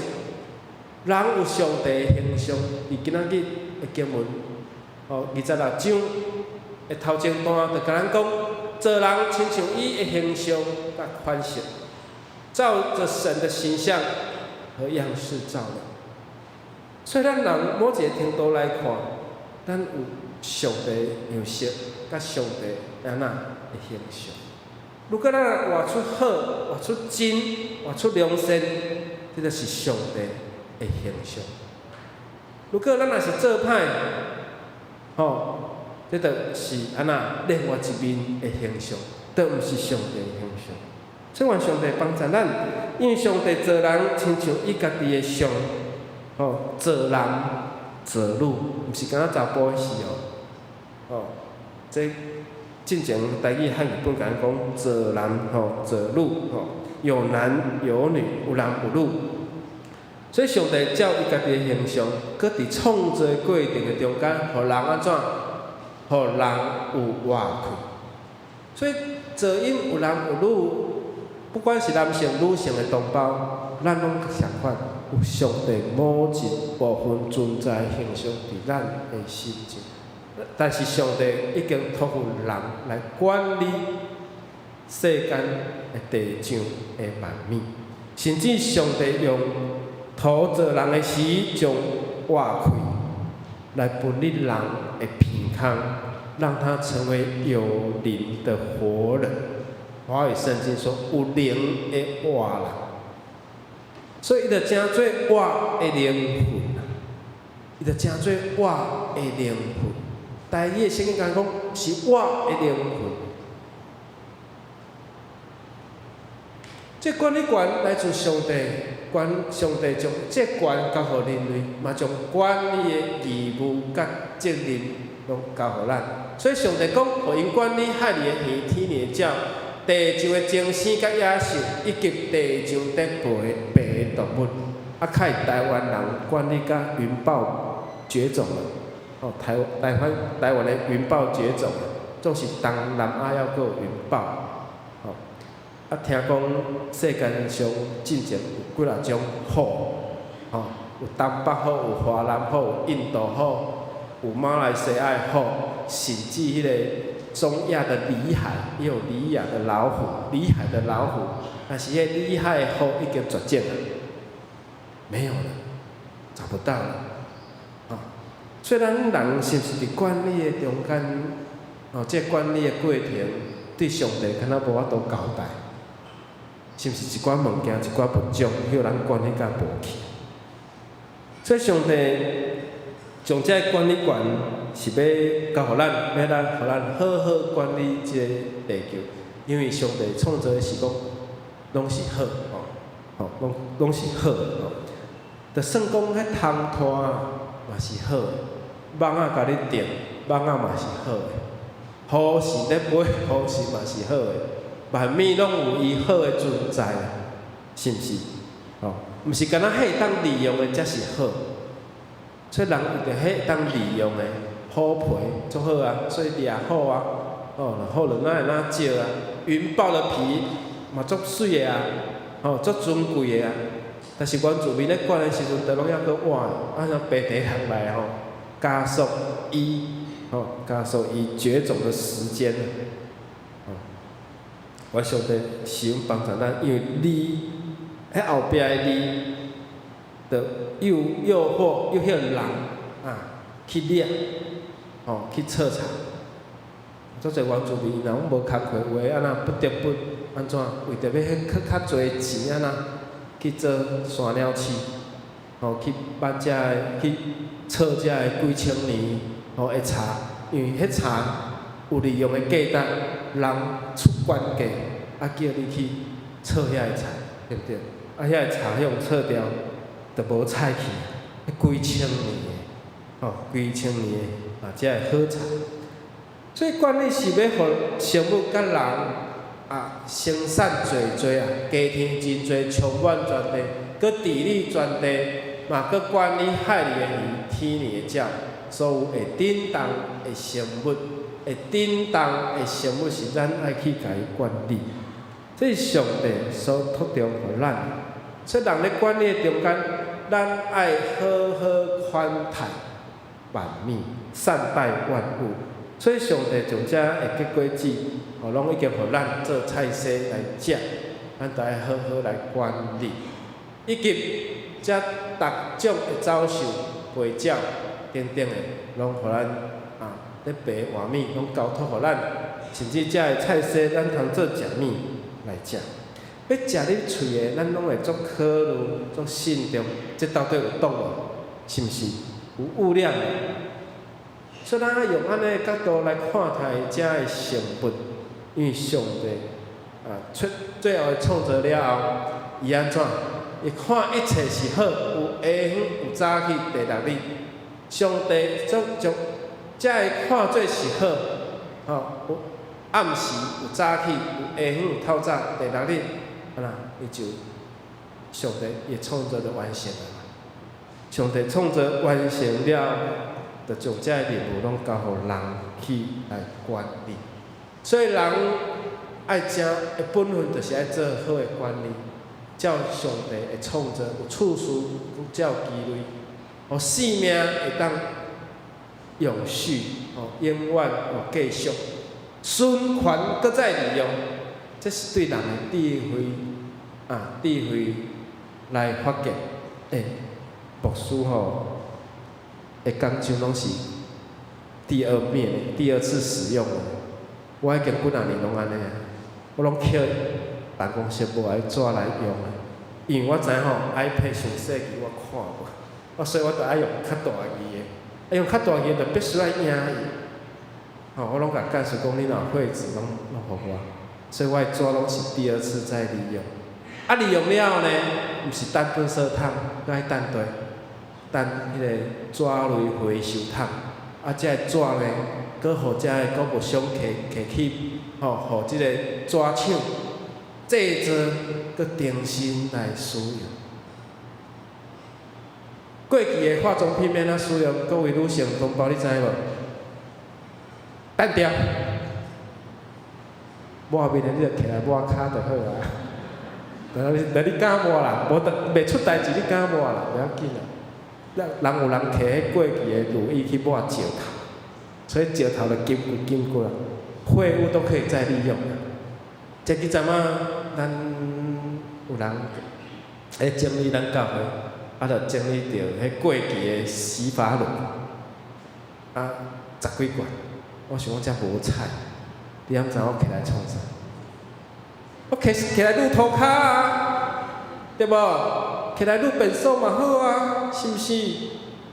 人有上帝的形象，佇今仔日的經文，吼，26章的頭前段就共咱講，造人親像伊的形象佮款式，照著神的形象和樣式造人。所以咱人某一个程度來看，咱有上帝的樣式，佮上帝按怎的形象。如果咱活出好，活出真，活出良善，這就是上帝的形象。如果咱若是做歹，吼，這就是按怎另外一面的形象，都毋是上帝的形象。所以願上帝幫助咱，因為上帝造人親像伊家己的像，吼，造男造女，毋是干焦查埔的事哦，吼，這進前台語漢語本共咱講造男吼造女吼，有男有女，有男有女。所以上帝照伊家己的形象，閣佇創造過程的中間，予人按怎？予人有活氣。所以造𪜶有男有女，不管是男性、女性的同胞，咱攏相款，有上帝某一部分存在形象佇咱的心中。但是上帝已經託付人來管理世間的地上的萬物，甚至上帝用土造人的時，將活氣來分予人的鼻孔，讓他成為有靈的活人。華語聖經說有靈的活人，所以伊就成做活的靈魂，伊就成做活的靈魂。台語的聖經講是活的靈魂。這管理權來自上帝，管上帝將這權交予人類，嘛將管理的義務佮責任攏交予咱。所以上帝講，予𪜶管理海裡的魚、天裡的鳥、地上的精牲佮野獸，以及地上底爬的動物。啊，害台灣人管理甲雲豹絕種了。哦，台灣的雲豹絕種，總是東南亞猶閣有雲豹。哦，啊，聽講世間上進前有幾若種虎，吼，有東北虎、有華南虎、有印度虎、有馬來西亞的虎，甚至彼个中亞的裡海，也有裡亞的老虎，裡海的老虎，但是彼个裡海的虎已經絕種了，沒有了，找不到了，啊，所以咱人是毋是佇管理的中間，哦，這個管理的過程，對上帝敢若無法度交代，是毋是一寡物件、一寡物種，予人管理甲無去？所以上帝將這個管理權是欲交予咱，欲咱予咱好好管理這個地球，因為上帝創造的是講，攏是好，吼，吼，攏攏是好的，吼。就算講彼蟲豸嘛是好的，蠓仔共你叮，蠓仔嘛是好的，雨神咧飛，雨神嘛是好的，萬物攏有伊好的存在，是毋是？吼，毋是干焦彼會當利用的才是好，所以人為著彼會當利用的，虎皮足好啊，所以獵虎啊，吼，虎就哪會哪借啊，雲豹的皮嘛足媠的啊，吼，足尊貴的啊。但是原住民咧管的時陣，就攏猶閣活，啊像白地人來吼，加速伊，吼，加速伊絕種的時間。吼，我上帝是用幫助咱，因為利，彼後壁的利，就誘誘惑誘彼個人啊去掠，吼，去採茶。足濟原住民若攏無工課，有的按怎不得不按怎，為著欲彼較濟錢按怎去做山鳥鼠，吼，去挽遮个去採遮个幾千年吼的茶，因為彼茶有利用的價值，人出懸價，啊叫你去採遐个茶，對毋對？啊，遐个茶予採掉，就無菜去，彼幾千年的，吼，幾千年的啊，才會好茶。所以管理是欲予生物佮人啊生產濟濟啊，家庭真濟，充滿全地，閣治理全地，嘛閣管理海裡的魚、天裡的鳥，所有會振動的生物，會振動的生物是咱愛去共伊管理。這是上帝所託付予咱。所以人咧管理的中間，咱愛好好款待萬物，善待萬物。所以上帝將這个結果子，吼，攏已經予咱做菜色來食，咱著愛好好來管理，以及這逐種的走獸、飛鳥等等的，攏予咱啊咧爬活物，攏交託予咱，甚至這个菜色，咱通做食物來食。欲食入喙的，咱攏會足考慮、足慎重，這到底有毒無？是毋是有污染？所以咱愛用按呢个角度來看待這个生物，因為上帝啊出最後創造了後，伊按怎？伊看一切是好，有下昏有早起，第六日，上帝將將這个看做是好，吼，有暗時有早起，有下昏有透早，第六日，啊啦，伊就上帝伊創造就完成了。上帝創造完成了，就將這个任務攏交予人去來管理。所以人愛誠的本分，就是愛做好的管理，照上帝的創造有次序，照規律，予生命會當永續，吼，永遠有繼續，循環閣再利用，這是對人的智慧啊，智慧來發現。欸，牧師吼的講章攏是第二遍、第二次使用的。我已經幾若年攏按呢，我攏抾辦公室無愛紙來用的，因為我知影吼 iPad 傷細支我看無，我所以我著愛用較大支的，啊用較大支就必須愛影伊。吼，我攏共幹事講，你若有廢紙攏攏予我，所以我的紙攏是第二次再利用。啊，利用了後呢，毋是等垃圾桶，閣愛等佗，等彼個紙類回收桶。啊，這个紙呢，閣予遮个購物商摕摕去，吼，予這個紙廠製造，閣重新來使用。過期的化妝品欲按怎使用？各位女性同胞，你知無？擲掉，抹面的你就摕來抹跤就好啊。但你敢抹啦？無得袂出代誌，你敢抹啦？袂要緊啦。人有人摕彼過期的乳液去抹石頭，所以石頭就金骨金骨啦。廢物都可以再利用。這幾陣仔，咱有人咧整理咱教會，啊，就整理著彼過期的洗髮露。啊，十幾罐，我想講這無彩，你敢知我揢來創啥？我揢揢來擼塗跤啊，對無？揢來擼便所嘛好啊，是毋是？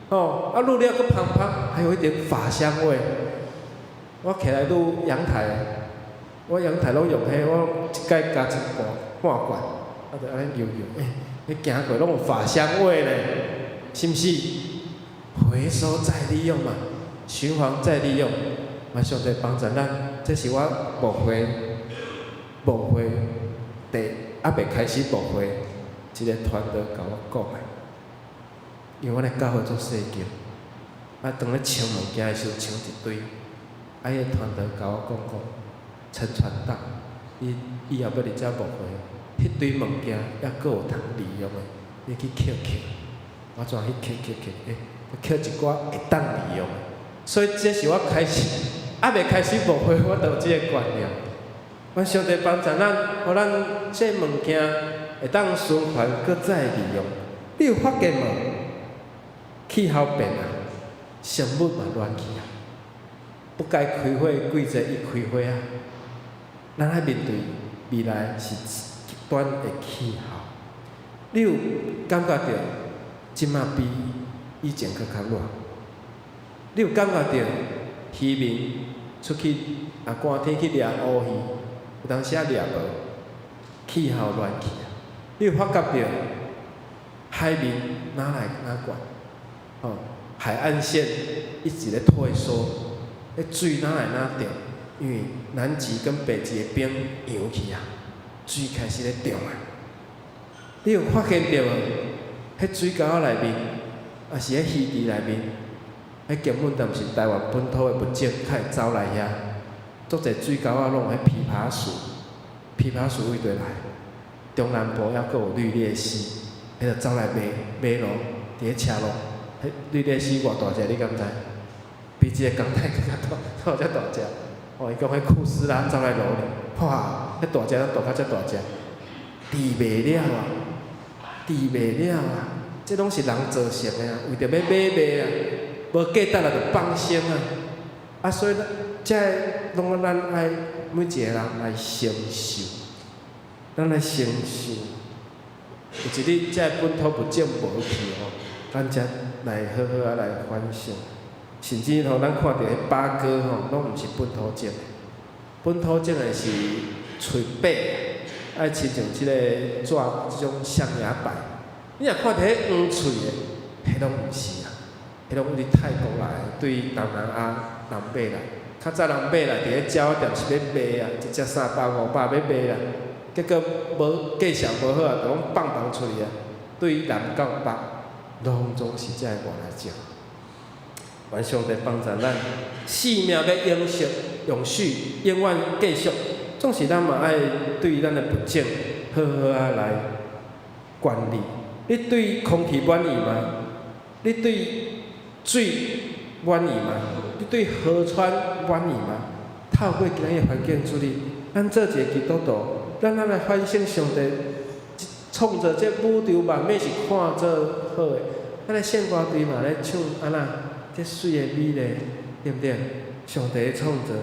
吼，啊擼了閣芳芳，還有一點髮香味。我揢來擼陽台，我陽台攏用彼，我一擺加一半半罐，啊，就按呢搖搖，欸，彼行過攏有髮香味咧，是毋是？回收再利用嘛，循環再利用，嘛上帝幫助咱，這是我牧會牧會第猶未開始牧會，一個團隊共我講的，因為阮的教會足細間，啊，當咧穿物件的時陣穿一堆，啊，彼個團隊共我講講，陳傳道，你以後欲佇遮牧會，彼堆物件猶閣有通利用的，你去抾抾，我怎去抾抾抾？欸，抾一寡會當利用的，所以這是我開始，猶未開始牧會，我就有這個觀念。願上帝幫助咱，予咱這物件會當循環閣再利用。你有發現無？氣候變啊，生物嘛亂去啊，不該開花的季節伊開花啊。咱愛面對未來是極端的氣候，你有感覺著這馬比以前閣較熱？你有感覺著漁民出去啊寒天去掠烏魚，有當時仔掠無？氣候亂去啊！你有發覺著海面哪來哪懸？吼，海岸線一直咧退縮，彼水哪來哪漲？因為南極跟北極的冰融去啊，水開始咧漲啊！你有發現著無？彼水溝仔內面，抑是彼魚池內面，彼根本就毋是台灣本土的物種，較會走來遐。足濟水溝仔攏有彼琵琶鼠，琵琶鼠佗佗來？中南部猶閣有綠鬣蜥，彼就走來賣馬路，佇咧車路，彼綠鬣蜥偌大隻，你敢知？比這個鋼帶閣較大，閣遮大隻。哦，伊講彼庫斯拉走來路裡，哇！彼大隻攏大甲遮大隻，治袂了啊，治袂了啊！這攏是人造成的啊，為著欲買賣啊，無價值啊，就放生啊。啊，所以這攏咱愛每一個人來承受，咱來承受。有一日，這個本土物種無去吼，咱才來好好仔來反省。甚至吼，咱看著彼八哥吼，攏毋是本土種的，本土種的是喙白，愛親像這個紙這種象牙白。你若看著彼黃喙的，彼攏毋是啊，彼攏佇泰國來的，對東南亞人買來。較早人買來佇咧鳥仔店是欲賣啊，一隻三百五百欲賣啊，結果無價數無好啊，就攏放放出去啊。對南到北，攏總是這个外來種。願上帝幫助咱，生命欲永續、永續、永遠繼續，總是咱嘛愛對咱的物種好好仔來管理。你對空氣滿意嗎？你對水滿意嗎？你對河川滿意嗎？透過今仔日環境處理，咱做一個基督徒，咱來反省上帝創造這宇宙萬物是看做好的。咱的聖歌隊嘛咧唱按怎？這媠的美麗，對毋對？上帝的創造，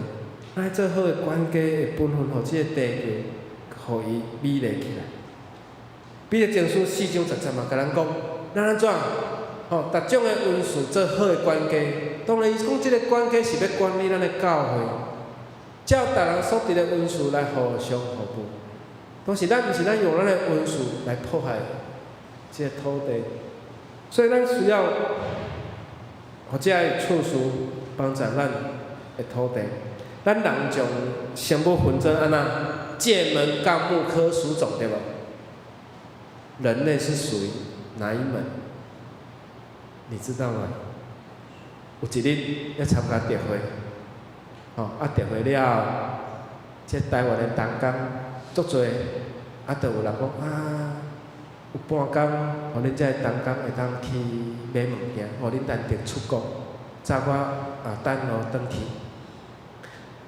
咱愛做好的管家的本分，予這個地球，予伊美麗起來。彼得前書四章十節嘛，共咱講，咱按怎？吼，逐種的恩賜做好的管家。當然，伊講這個管家是欲管理咱的教會，照逐人所得的恩賜來互相服務。當時咱毋是咱用咱的恩賜來破壞這個土地，所以咱需要。予這个措施幫助咱的土地。咱人將生物分做按怎？界門綱目科屬種，對無？人類是屬於哪一門？你知道嗎？有一日欲參加特會，吼啊特會了，這台灣的同工足濟，啊，就有人講啊，有半工，予恁這个同工會當去買物件，予恁難得出國，早我啊等路轉去。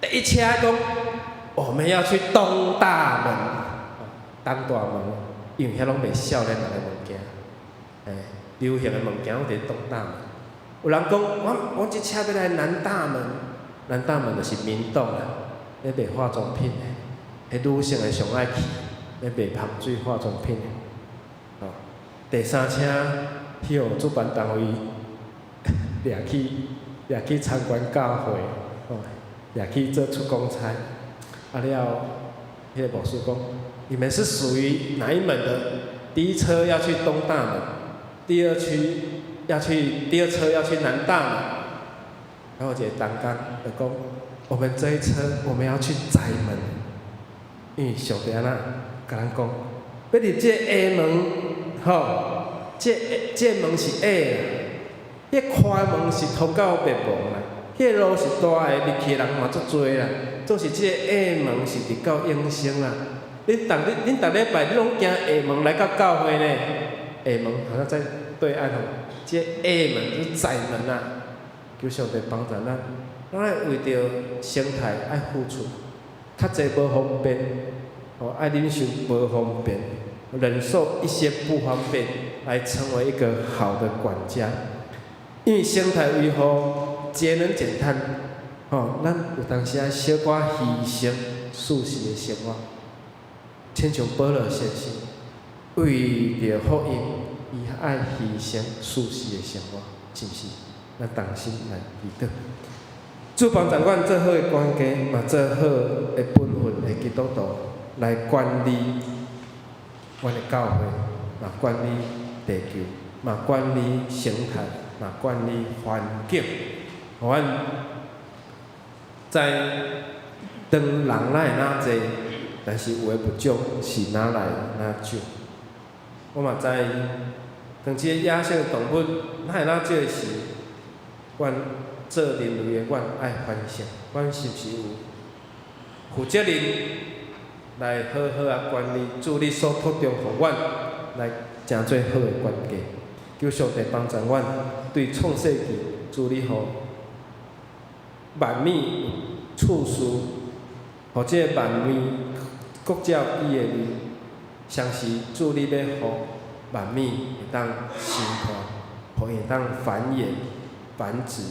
第一車講，我們要去東大門，東大門，因為遐攏賣少年人的物件，欸，流行的物件攏佇東大門。有人講，我這車欲來南大門，南大門就是明洞啦，咧賣化妝品的，彼女性的上愛去，咧賣香水化妝品的。哦，第三車去予主辦單位掠去掠去參觀教會，哦，掠去做出公差。啊了，彼个牧師講，你們是屬於哪一門的？第一車要去東大門，第二區要去第二車要去南大門。然後一個同工就講，我們這一車我們要去窄門，因為上帝按怎共咱講，欲入這個下門，吼，這門是狹的，彼寬門是通到滅亡啦。彼個路是大的，入去的人嘛足濟啦。總是這個狹門是入到永生啦。恁逐禮拜你攏行下門來到教會呢？下門好像在對岸吼，這個狹門就是窄門啊。求上帝幫助咱，咱愛為著生態愛付出，較濟無方便，哦，愛忍受無方便，忍受一些不方便，來成為一個好的管家。因為生態維護、節能減碳，吼，咱有當時愛小可犧牲舒適的生活，親像保羅先生，為著福音，伊愛犧牲舒適的生活，是毋是？咱同心來祈禱，主幫助阮做好的管家，嘛做好的本分的基督徒，來管理阮的教會，嘛管理地球，嘛管理生態，嘛管理環境，予阮知當人哪會若濟，但是有的物種是哪來若少。我嘛知，當這个野生的動物哪會若少的時，阮做人類的，阮愛反省，阮是毋是有負責任來好好仔管理主你所託重予阮來成做好的管家。求上帝幫助阮，對創世紀主你予萬物次序，予這個萬物各照伊的位，相是主你欲予萬物會當生活，予伊會當繁衍繁殖，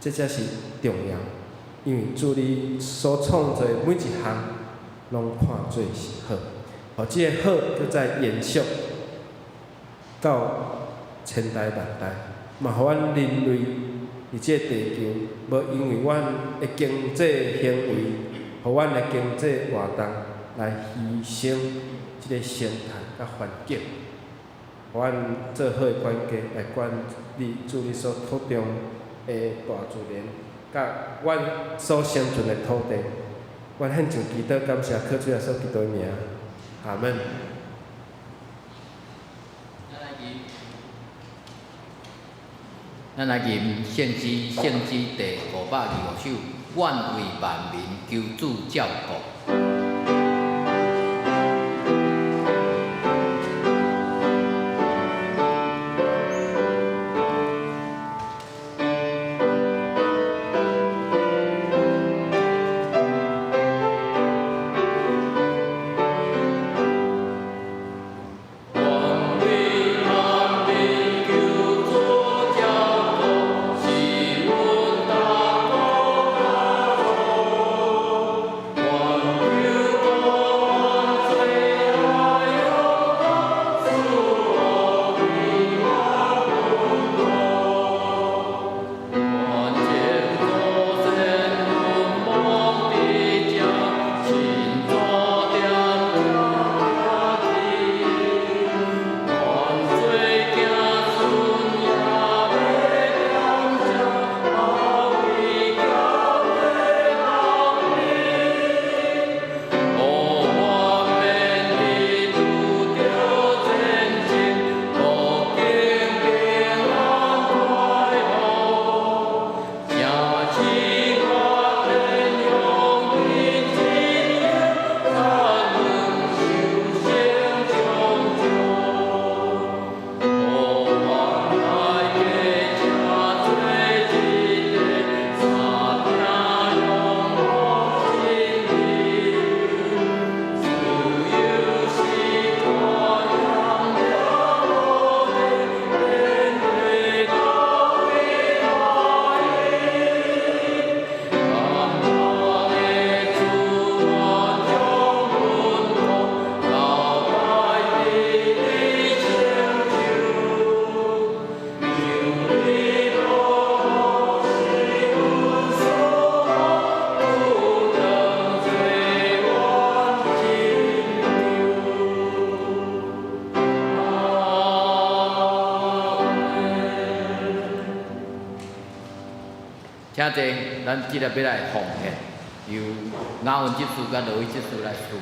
這才是重要。因為主你所創造的每一項，攏看做是好，予這個好閣再延續到千代萬代，嘛予阮人類佇這個地球，無因為阮的經濟行為，予阮的經濟活動來犧牲這個生態佮環境，予阮做好的管家來管理主你所託重的大自然，佮阮所生存的土地。阮獻上祈禱感謝，靠主耶穌基督的名，阿門。咱來吟聖詩，聖詩第525首，願為萬民求主照顧。願為萬民求主照顧，是阮大請坐，咱這個欲來奉獻，由雅文執事佮羅伊執事來司獻。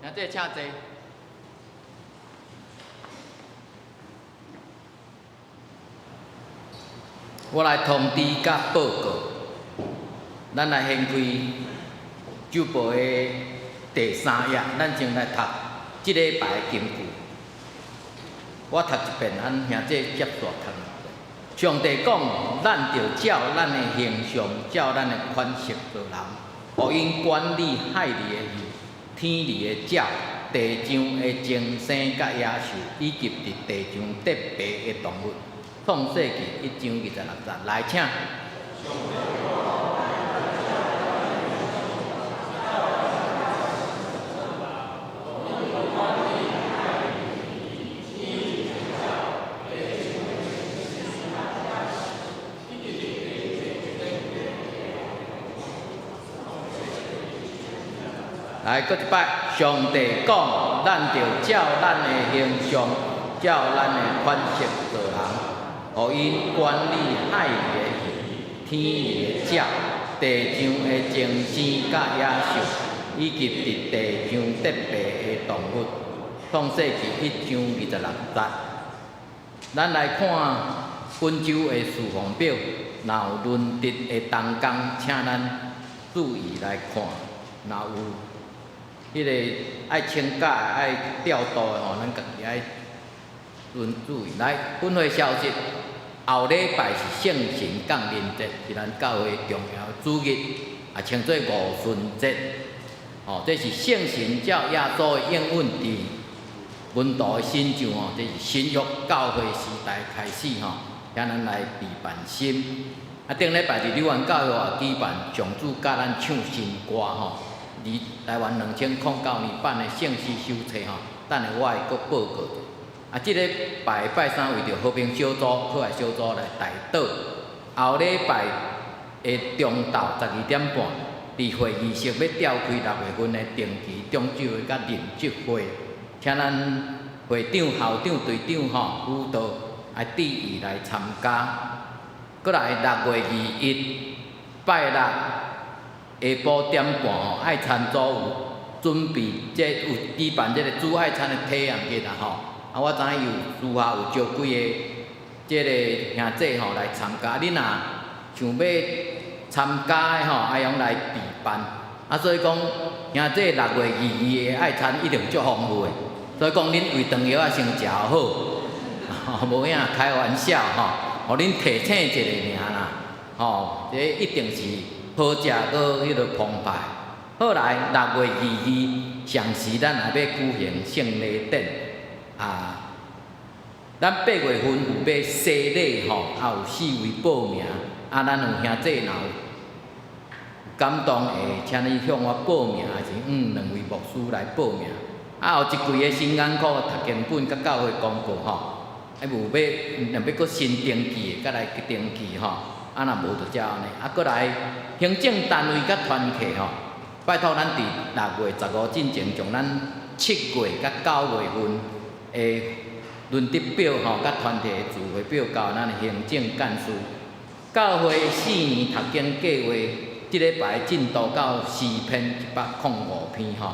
兄弟，請坐。我來通知佮報告，咱來掀開周報的第三頁，咱先來讀這禮拜的金句。我讀一遍，咱兄弟接續讀一遍。上帝講，咱著照咱的形象，照咱的款式造人，予𪜶管理海裡的魚、天裡的鳥、地上的精牲佮野獸，以及佇地上得爬的動物。創世記一章26節，來請。來，閣一擺，上帝講，咱著照咱的形象，照咱的款式造人，予𪜶管理海裡的魚、天裡的鳥、地上的精牲佮野獸，以及佇地上得爬的動物。創世記一章26節。咱來看本週的事奉表，若有輪值的同工，請咱注意來看，若有彼个愛請假、愛調度的吼，咱家己愛輪注意。來，本會消息，後禮拜是聖神降臨節，是咱教會重要的主日，也稱做五旬節。吼，這是聖神照耶穌的應允佇門徒的身上吼，這是新約教會時代開始吼，遐咱來備辦心。啊，頂禮拜佇柳灣教會也舉辦上主教咱唱新歌吼。佇台灣2009年辦的聖詩手冊吼，等下我會閣報告者。啊，這禮拜拜三為著和平小組、可愛小組來代禱。後禮拜的中晝12點半，佇會議室欲召開6月份的定期中酒會佮認職會。請咱會長、校長、隊長吼輔導愛注意來參加。閣來6月21拜六下晡點半吼，愛餐組有準備，這有舉辦這個主愛餐的體驗日啦吼。啊，我知影有私下有招幾个這个兄弟吼來參加，恁若想欲參加的吼，愛用來備辦。啊，所以講兄弟6月22的愛餐一定足豐富的，所以講恁胃腸藥仔先食好，無影開玩笑吼，予恁提醒一下爾啦，吼，這一定是好食閣彼个澎湃。好來，6月22上時咱也欲舉行聖禮典啊，咱8月份有欲洗禮吼，啊有四位報名，啊咱有兄弟若有感動會，請你向我報名，還是兩位牧師來報名。啊，後一季的新眼科讀經本佮教會公告吼，啊有欲若欲閣新登記的，閣來去登記吼。啊，若無就才按呢。啊，閣來行政單位佮團契吼，拜託咱佇6月15進前，將咱7月佮9月份的輪值表吼，佮團體的聚會表交咱的行政幹事。教會四年讀經計劃，這禮拜進度到詩篇105篇吼，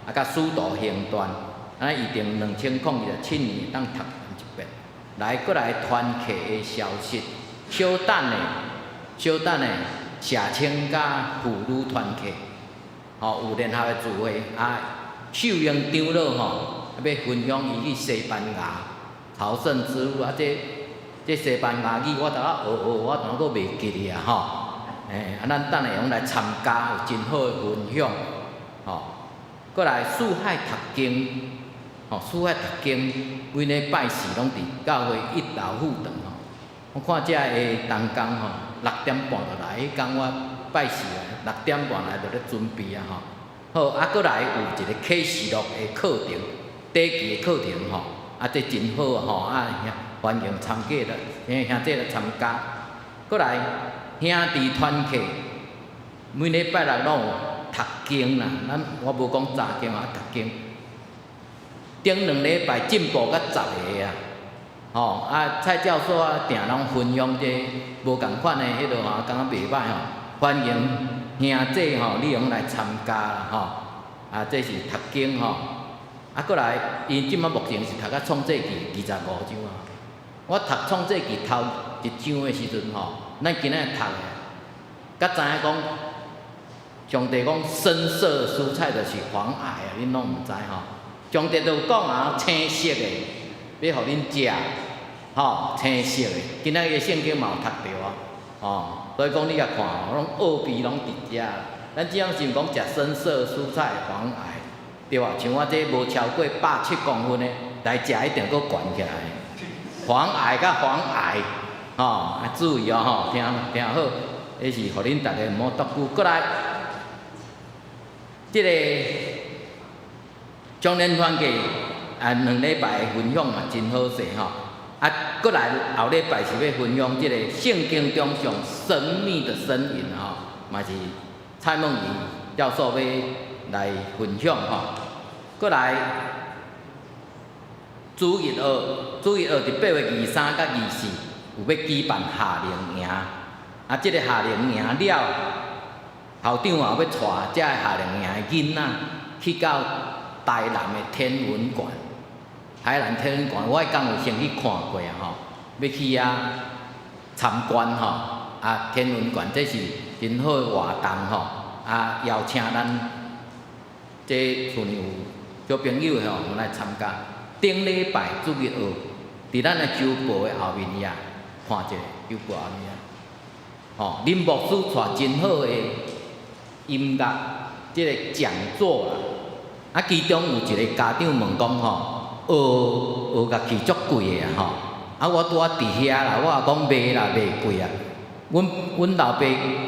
啊，佮使徒行傳，啊，預定2027年會當讀完一遍。來，閣來團契的消息，小等下，小等下，社青佮婦女團契，吼，有聯合的聚會，啊，秀英長老吼，欲分享伊去西班牙朝聖之路，啊，這西班牙語我拄仔學學，我怎閣袂記得啊吼？欸，啊，咱等下會用來參加，有真好的分享，吼。閣來四海讀經，吼，四海讀經，每禮拜四攏佇教會一樓副堂吼。我看遮的同工吼，六點半就來，彼工我拜四來，六點半來就咧準備啊吼。好，啊，閣來有一個啟示錄的課程，短期的課程吼，啊，這真好吼，啊，歡迎參加啦，兄弟來參加。閣來兄弟團契，每禮拜六攏有讀經啦，咱我無講查經啊，讀經。頂兩禮拜進步甲十个啊，吼啊蔡教授啊，定攏分享這無仝款的彼落吼，感覺袂䆀吼，歡迎兄弟吼，你用來參加啦吼，啊這是讀經吼，啊閣來，𪜶這擺目前是讀甲創世記25章啊。我讀創世記頭一章的時陣吼，咱今仔讀的，才知影講，上帝講深色蔬菜就是防癌啊，恁攏毋知吼。上帝就講啊，青色的欲予恁食，吼，青色的。今仔日聖經嘛有讀著啊，吼，所以講你共看吼，攏奧秘攏佇遮。咱這樣是毋講食深色蔬菜防癌，對吧？像我這無超過170公分的來食，一定閣懸起來。防癌佮防癌，吼，啊注意哦吼，聽聽好，彼是予恁逐个毋好獨久。閣來，這个少年團契啊，兩禮拜的分享嘛真好勢吼。啊，閣來後禮拜是欲分享這个聖經中上神秘的身影吼，嘛是蔡夢儀教授欲來分享吼。閣來主日學，主日學佇8月23佮24有欲舉辦夏令營，啊，這个夏令營了，校長也欲帶遮个夏令營的囡仔去到台南的天文館。台南天文館，我彼工有先去看過啊吼，欲去遐參觀吼，啊，天文館這是真好的活動吼，啊，邀請咱這厝裡有小朋友的吼來參加。頂禮拜主日學，佇咱的周報的後面遐看一下，周報後面遐，吼，林牧師帶真好的音樂這个講座啦，啊，其中有一个家長問講吼，學學樂器足貴的啊吼，啊，我拄仔佇遐啦，我也講袂啦，袂貴啊。阮老爸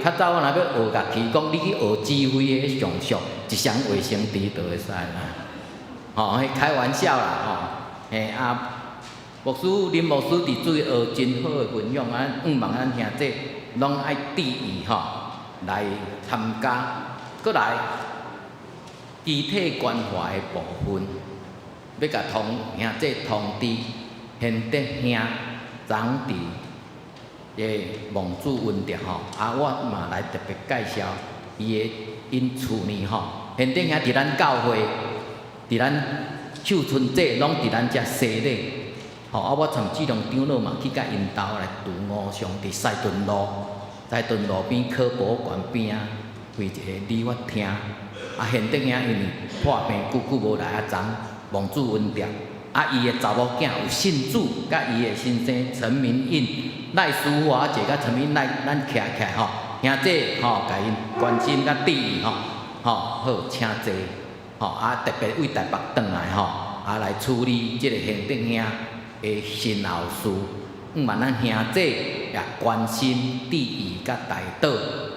較早我若欲學樂器，講你去學指揮彼上俗，一箱衛生紙就會使啦。吼，彼開玩笑啦吼，嘿啊，牧師林牧師佇主日學真好的分享，啊，向望咱兄弟攏愛注意吼來參加。閣來肢體關懷的部分，欲共通兄姊通知，賢德兄昨佇个望主恩著吼，啊，我嘛來特別介紹伊的𪜶厝呢吼。賢德兄佇咱教會，佇咱秀春姐攏佇咱遮洗禮，吼啊！我參志龍長老嘛去佮𪜶兜來拄五常佇西屯路，西屯路邊科博館邊仔，開一個理髮廳。啊，賢德兄因為破病久久無來啊，昨望主恩著。啊，伊的查某囝有信主，佮伊的先生陳明印、賴淑華姐佮陳明印來咱徛起來吼，兄姊吼，共𪜶關心佮致意吼，吼好請坐，吼啊特別為台北轉來吼，啊來處理這個賢德兄的身後事，向望咱兄姊也關心、致意佮代禱，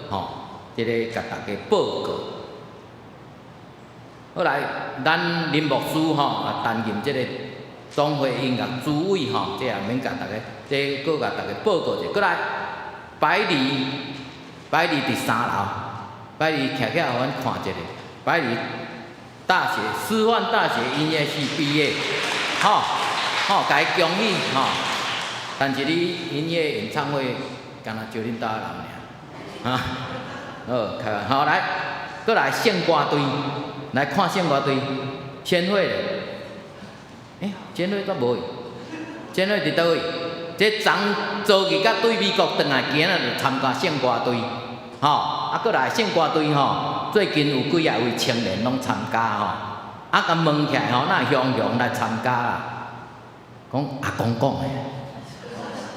吼，這個共大家報告。好來，咱林牧師吼啊擔任這個總會音樂主委吼，這也免共大家，這閣共大家報告者。閣來，百里，百里佇三樓，百里徛起來，予阮看一下。百里大學師範大學音樂系畢業，吼吼，共伊恭喜吼。但是你音樂演唱會，敢若招恁兜人爾，哈，好，開玩好來，閣來聖歌隊，來看聖歌隊，千惠咧，欸，千惠煞無去？千惠佇佗位？這昨昨日才對美國轉來，今仔日就參加聖歌隊，吼，啊，閣來聖歌隊吼，最近有幾仔位青年攏參加吼，啊，共問起來吼，哪會雄雄來參加啦？講阿公講的，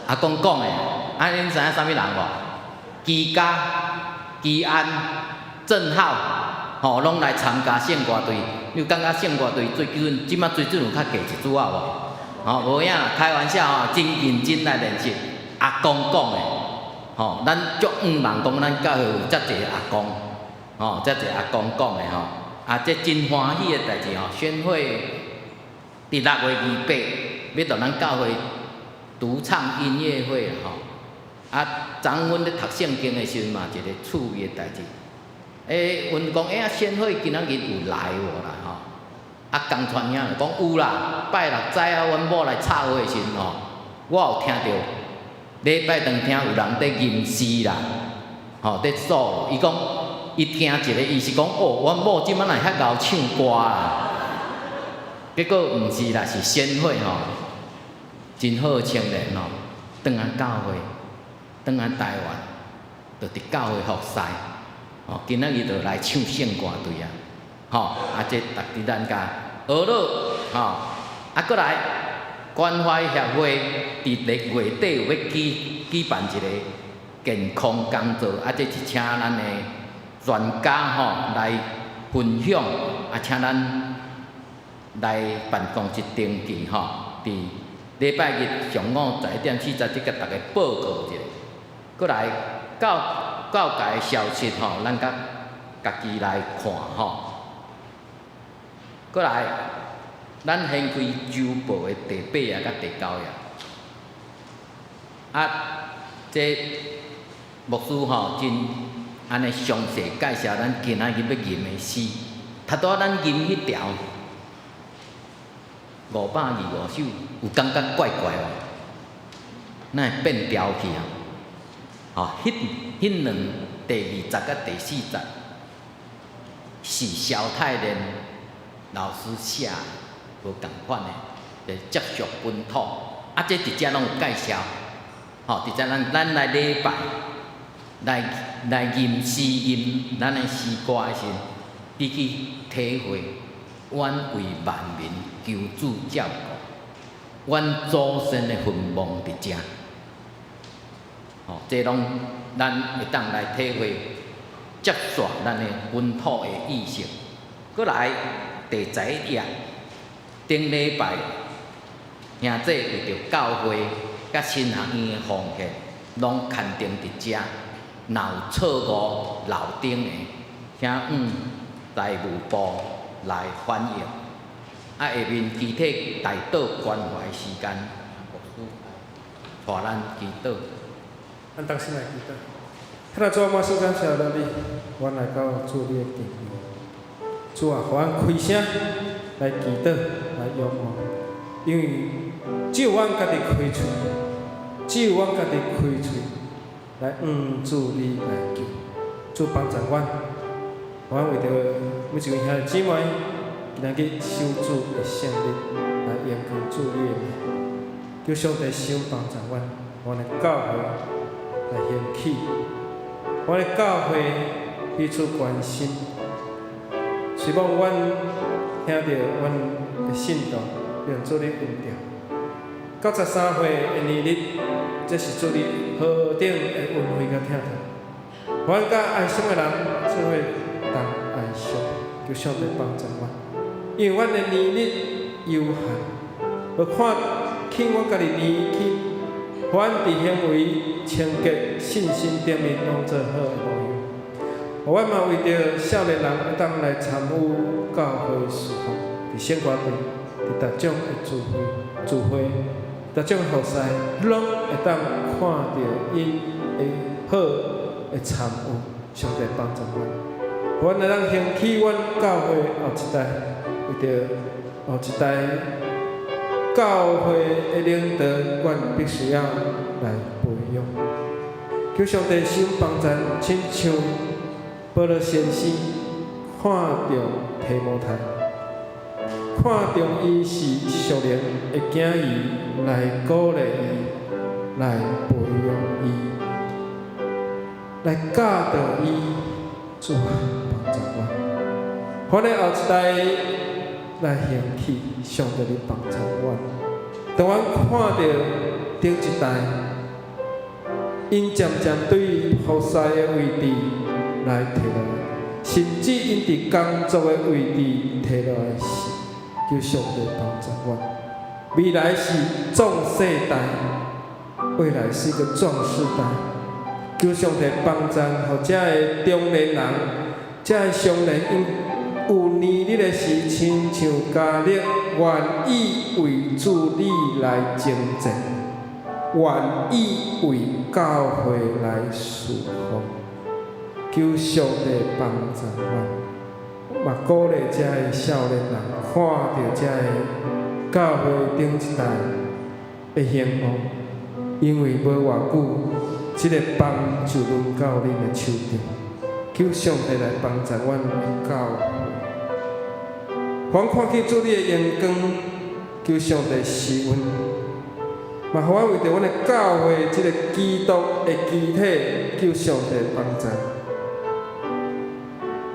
阿公講的，啊，恁知影啥物人無？基嘉、基安、鄭浩，吼，攏來參加聖歌隊。你有感覺聖歌隊水準，這擺水準有較低一撮仔無？吼，無影啦，開玩笑吼，真認真來練習。阿公講的，吼，咱足向望講，咱教會有遮濟阿公，吼，遮濟阿公講的吼，啊，這真歡喜的代誌吼，宣會佇6月28，欲佇咱教會獨唱音樂會吼。啊，昨阮咧讀聖經的時陣嘛，一個趣味的代誌。欸，阮講欸，啊，宣會今仔日有來無啦？吼，啊，江川兄就講有啦。拜六早仔阮某來插花的時陣吼，我有聽著禮拜堂聽有人佇吟詩啦，吼，佇數。伊講伊聽一個，伊是講哦，阮某這擺哪會遐𠢕唱歌啊？結果毋是啦，是宣會吼，真好的青年吼，轉來教會，轉來台灣，就佇教會服侍。吼，今仔日就來唱聖歌隊啊！吼，啊，這值得咱共學樂，吼，啊，閣來關懷協會佇六月底有欲舉辦一個健康講座，啊，這是請咱的專家吼來分享，啊，請咱來辦公室登記吼，佇禮拜日上午11點40，共大家報告一下。閣來教教界的消息吼，咱佮家己來看吼。閣來，咱掀開週報的第八頁佮第九頁。啊，這牧師吼真按呢詳細介紹咱今仔日欲吟的詩。頭拄仔咱吟彼條525首，有感覺怪怪無？哪會變調去啊？吼，彼兩第二節佮第四節是蕭泰然老師寫，無仝款的，就接續本土。啊，這佇遮攏有介紹，吼，佇遮咱來禮拜，來吟詩吟咱的詩歌的時陣，你去體會，阮為萬民求主照顧，阮祖先的墳墓佇遮。吼，這攏咱會當來體會，接續咱的本土的意識。閣來第11頁，頂禮拜兄姊為著教會佮神學院的奉獻，攏刊登佇遮。若有錯誤漏登的，請向財務部來反映。啊，下面具體代禱關懷時間，牧師帶咱祈禱。咱同心來祈禱。天父主，滿心感謝咱你，阮來到主你的殿。主啊，予阮開聲，來祈禱、來仰望，因為只有阮家己開喙，只有阮家己開喙來向主你來求，主幫助阮，阮為著每一位兄弟姊妹，今仔日守主的聖日來榮耀主你的名，求上帝賞幫助阮，阮的教會來興起，阮的教會彼此關心，希望阮聽著阮的信徒用主你恩寵。93歲的年日，這是主你何等的恩惠佮疼痛。阮佮哀傷的人做伙同哀傷，求上帝幫助阮，因為阮的年日有限，無看輕阮家己年輕，阮佇行為、清潔、信心頂面攏做好的模樣。阮嘛為著少年人會當來參與教會事奉，佇聖歌隊、佇逐種的聚會、聚會、逐種服侍，攏會當看著𪜶的好的參與，上帝幫助阮，阮會當興起阮教會後一代，為著後一代教會的領導，阮必須要來培養。求上帝賞幫助，親像保羅先生看重提摩太，看重伊是屬靈的囝兒，來鼓勵伊，來培養伊，來教導伊，主啊，幫助阮，阮的後一代來興起，上帝你幫助阮。當阮看著頂一代，𪜶漸漸對服侍的位置來提落來，甚至𪜶佇工作的位置提落來時，求上帝幫助阮。未來是壯世代，未來是一個壯世代。求上帝幫助，予遮个中年人、遮个少年，𪜶有年日的時，親像迦勒，願意為主你來征戰，願意為教會來事奉。求上帝幫助阮，嘛鼓勵遮个少年人，看著遮个教會頂一代的興旺，因為無偌久，這个幫就輪到恁的手中。求上帝來幫助阮的教會。阮看見主你的榮光，求上帝施恩，嘛予阮為著阮的教會這个基督的肢體，求上帝幫助。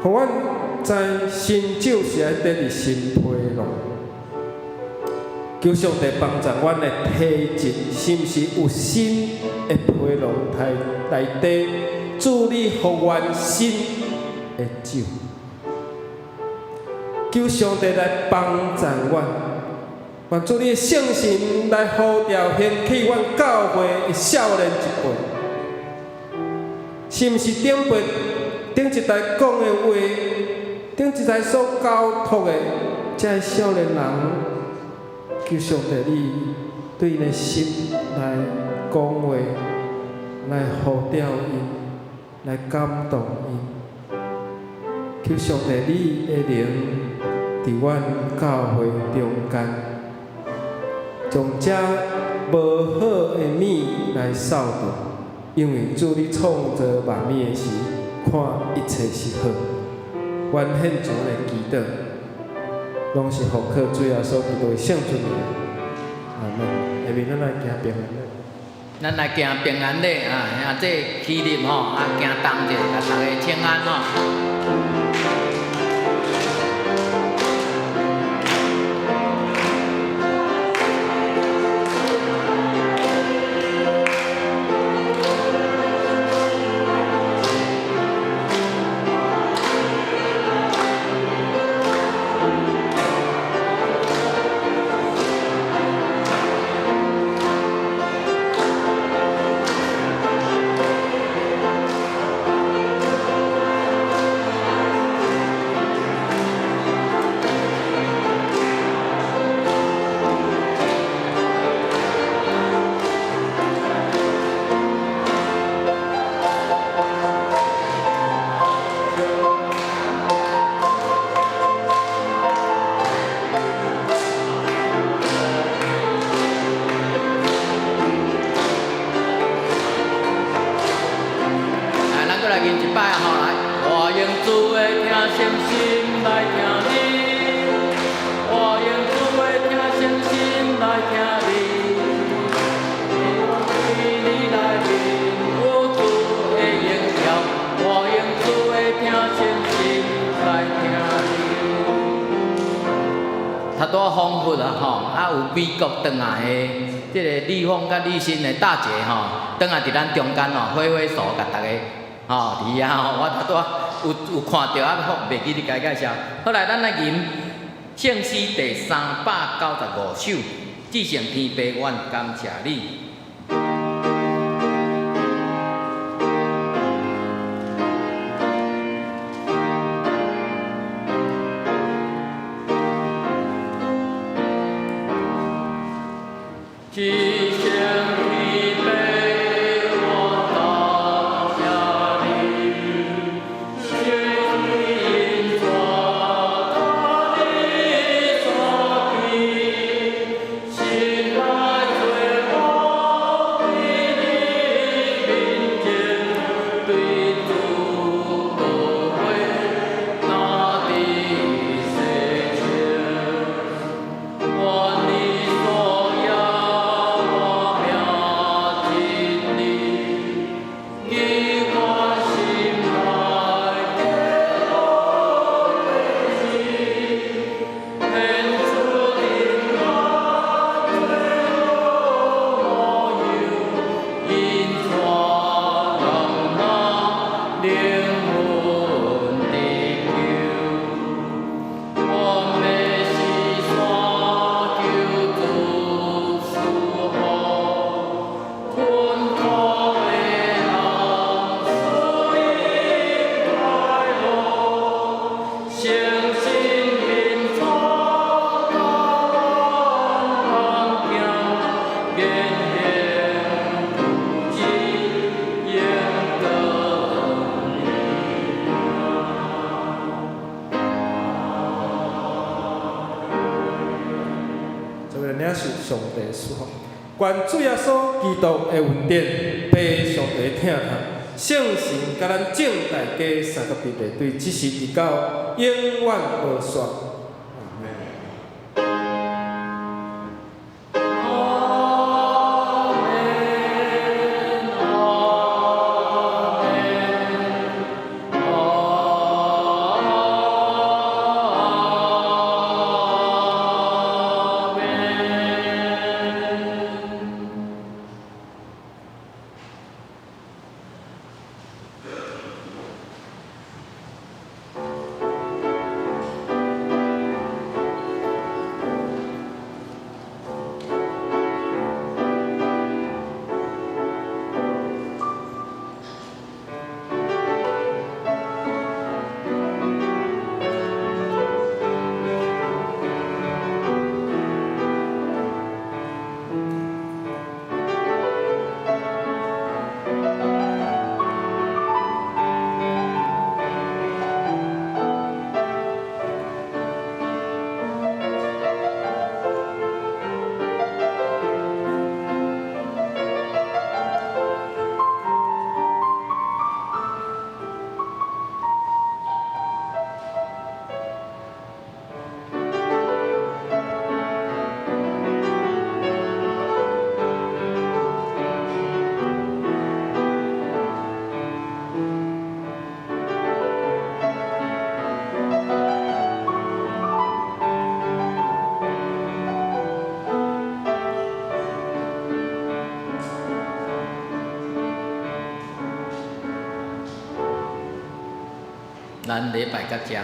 予阮知新酒是愛綴佇新皮囊，求上帝幫助阮的體質，是毋是有新的皮囊內底，主你復原新的酒。求上帝來幫助阮，願主你的聖神來呼召興起阮教會的少年一輩，是毋是頂輩頂一代講的話，頂一代所交託的，這个少年人，求上帝你對𪜶的心來講話，來呼召𪜶，來感動𪜶。求上帝你的靈佇阮教會中間，將這無好的物來掃除，因為主你創造萬物的時，看一切是好。阮獻上的祈禱，攏是奉靠主耶穌基督的聖尊名。阿門。下面咱來行平安禮。咱來行平安禮啊！兄弟起立吼，啊行動者，共逐家請安吼。心來聽你，我用主的疼誠心來聽你。你內面有主的榮耀，我用主的疼誠心來聽你。頭拄仔彷彿啊吼，啊有美國轉來的這个麗鳳佮麗新的大姐吼，轉來佇咱中間吼，揮揮手共逐家吼，佇遐吼，我頭拄仔有看著啊，袂記得共伊介紹。好來，咱來吟聖詩第395首，至聖天父，阮感謝你。至聖天父，我感謝你，聖靈帶你所記，心內做我佇你面前，對主講話，若佇世前，願你所要我命真理，以我心內堅固的心，顯出靈安做我模樣，引帶人那靈魂得救。我的是山求主賜福，困苦的人賜予快樂，誠心面主教阮行，言行舉止應當明。做為領受上帝賜福，願主耶穌基督的恩典，父上帝的疼痛，聖神佮咱眾大家相佮彼得，對這時直到永遠無煞。阿門，阿門，阿門。咱禮拜到遮。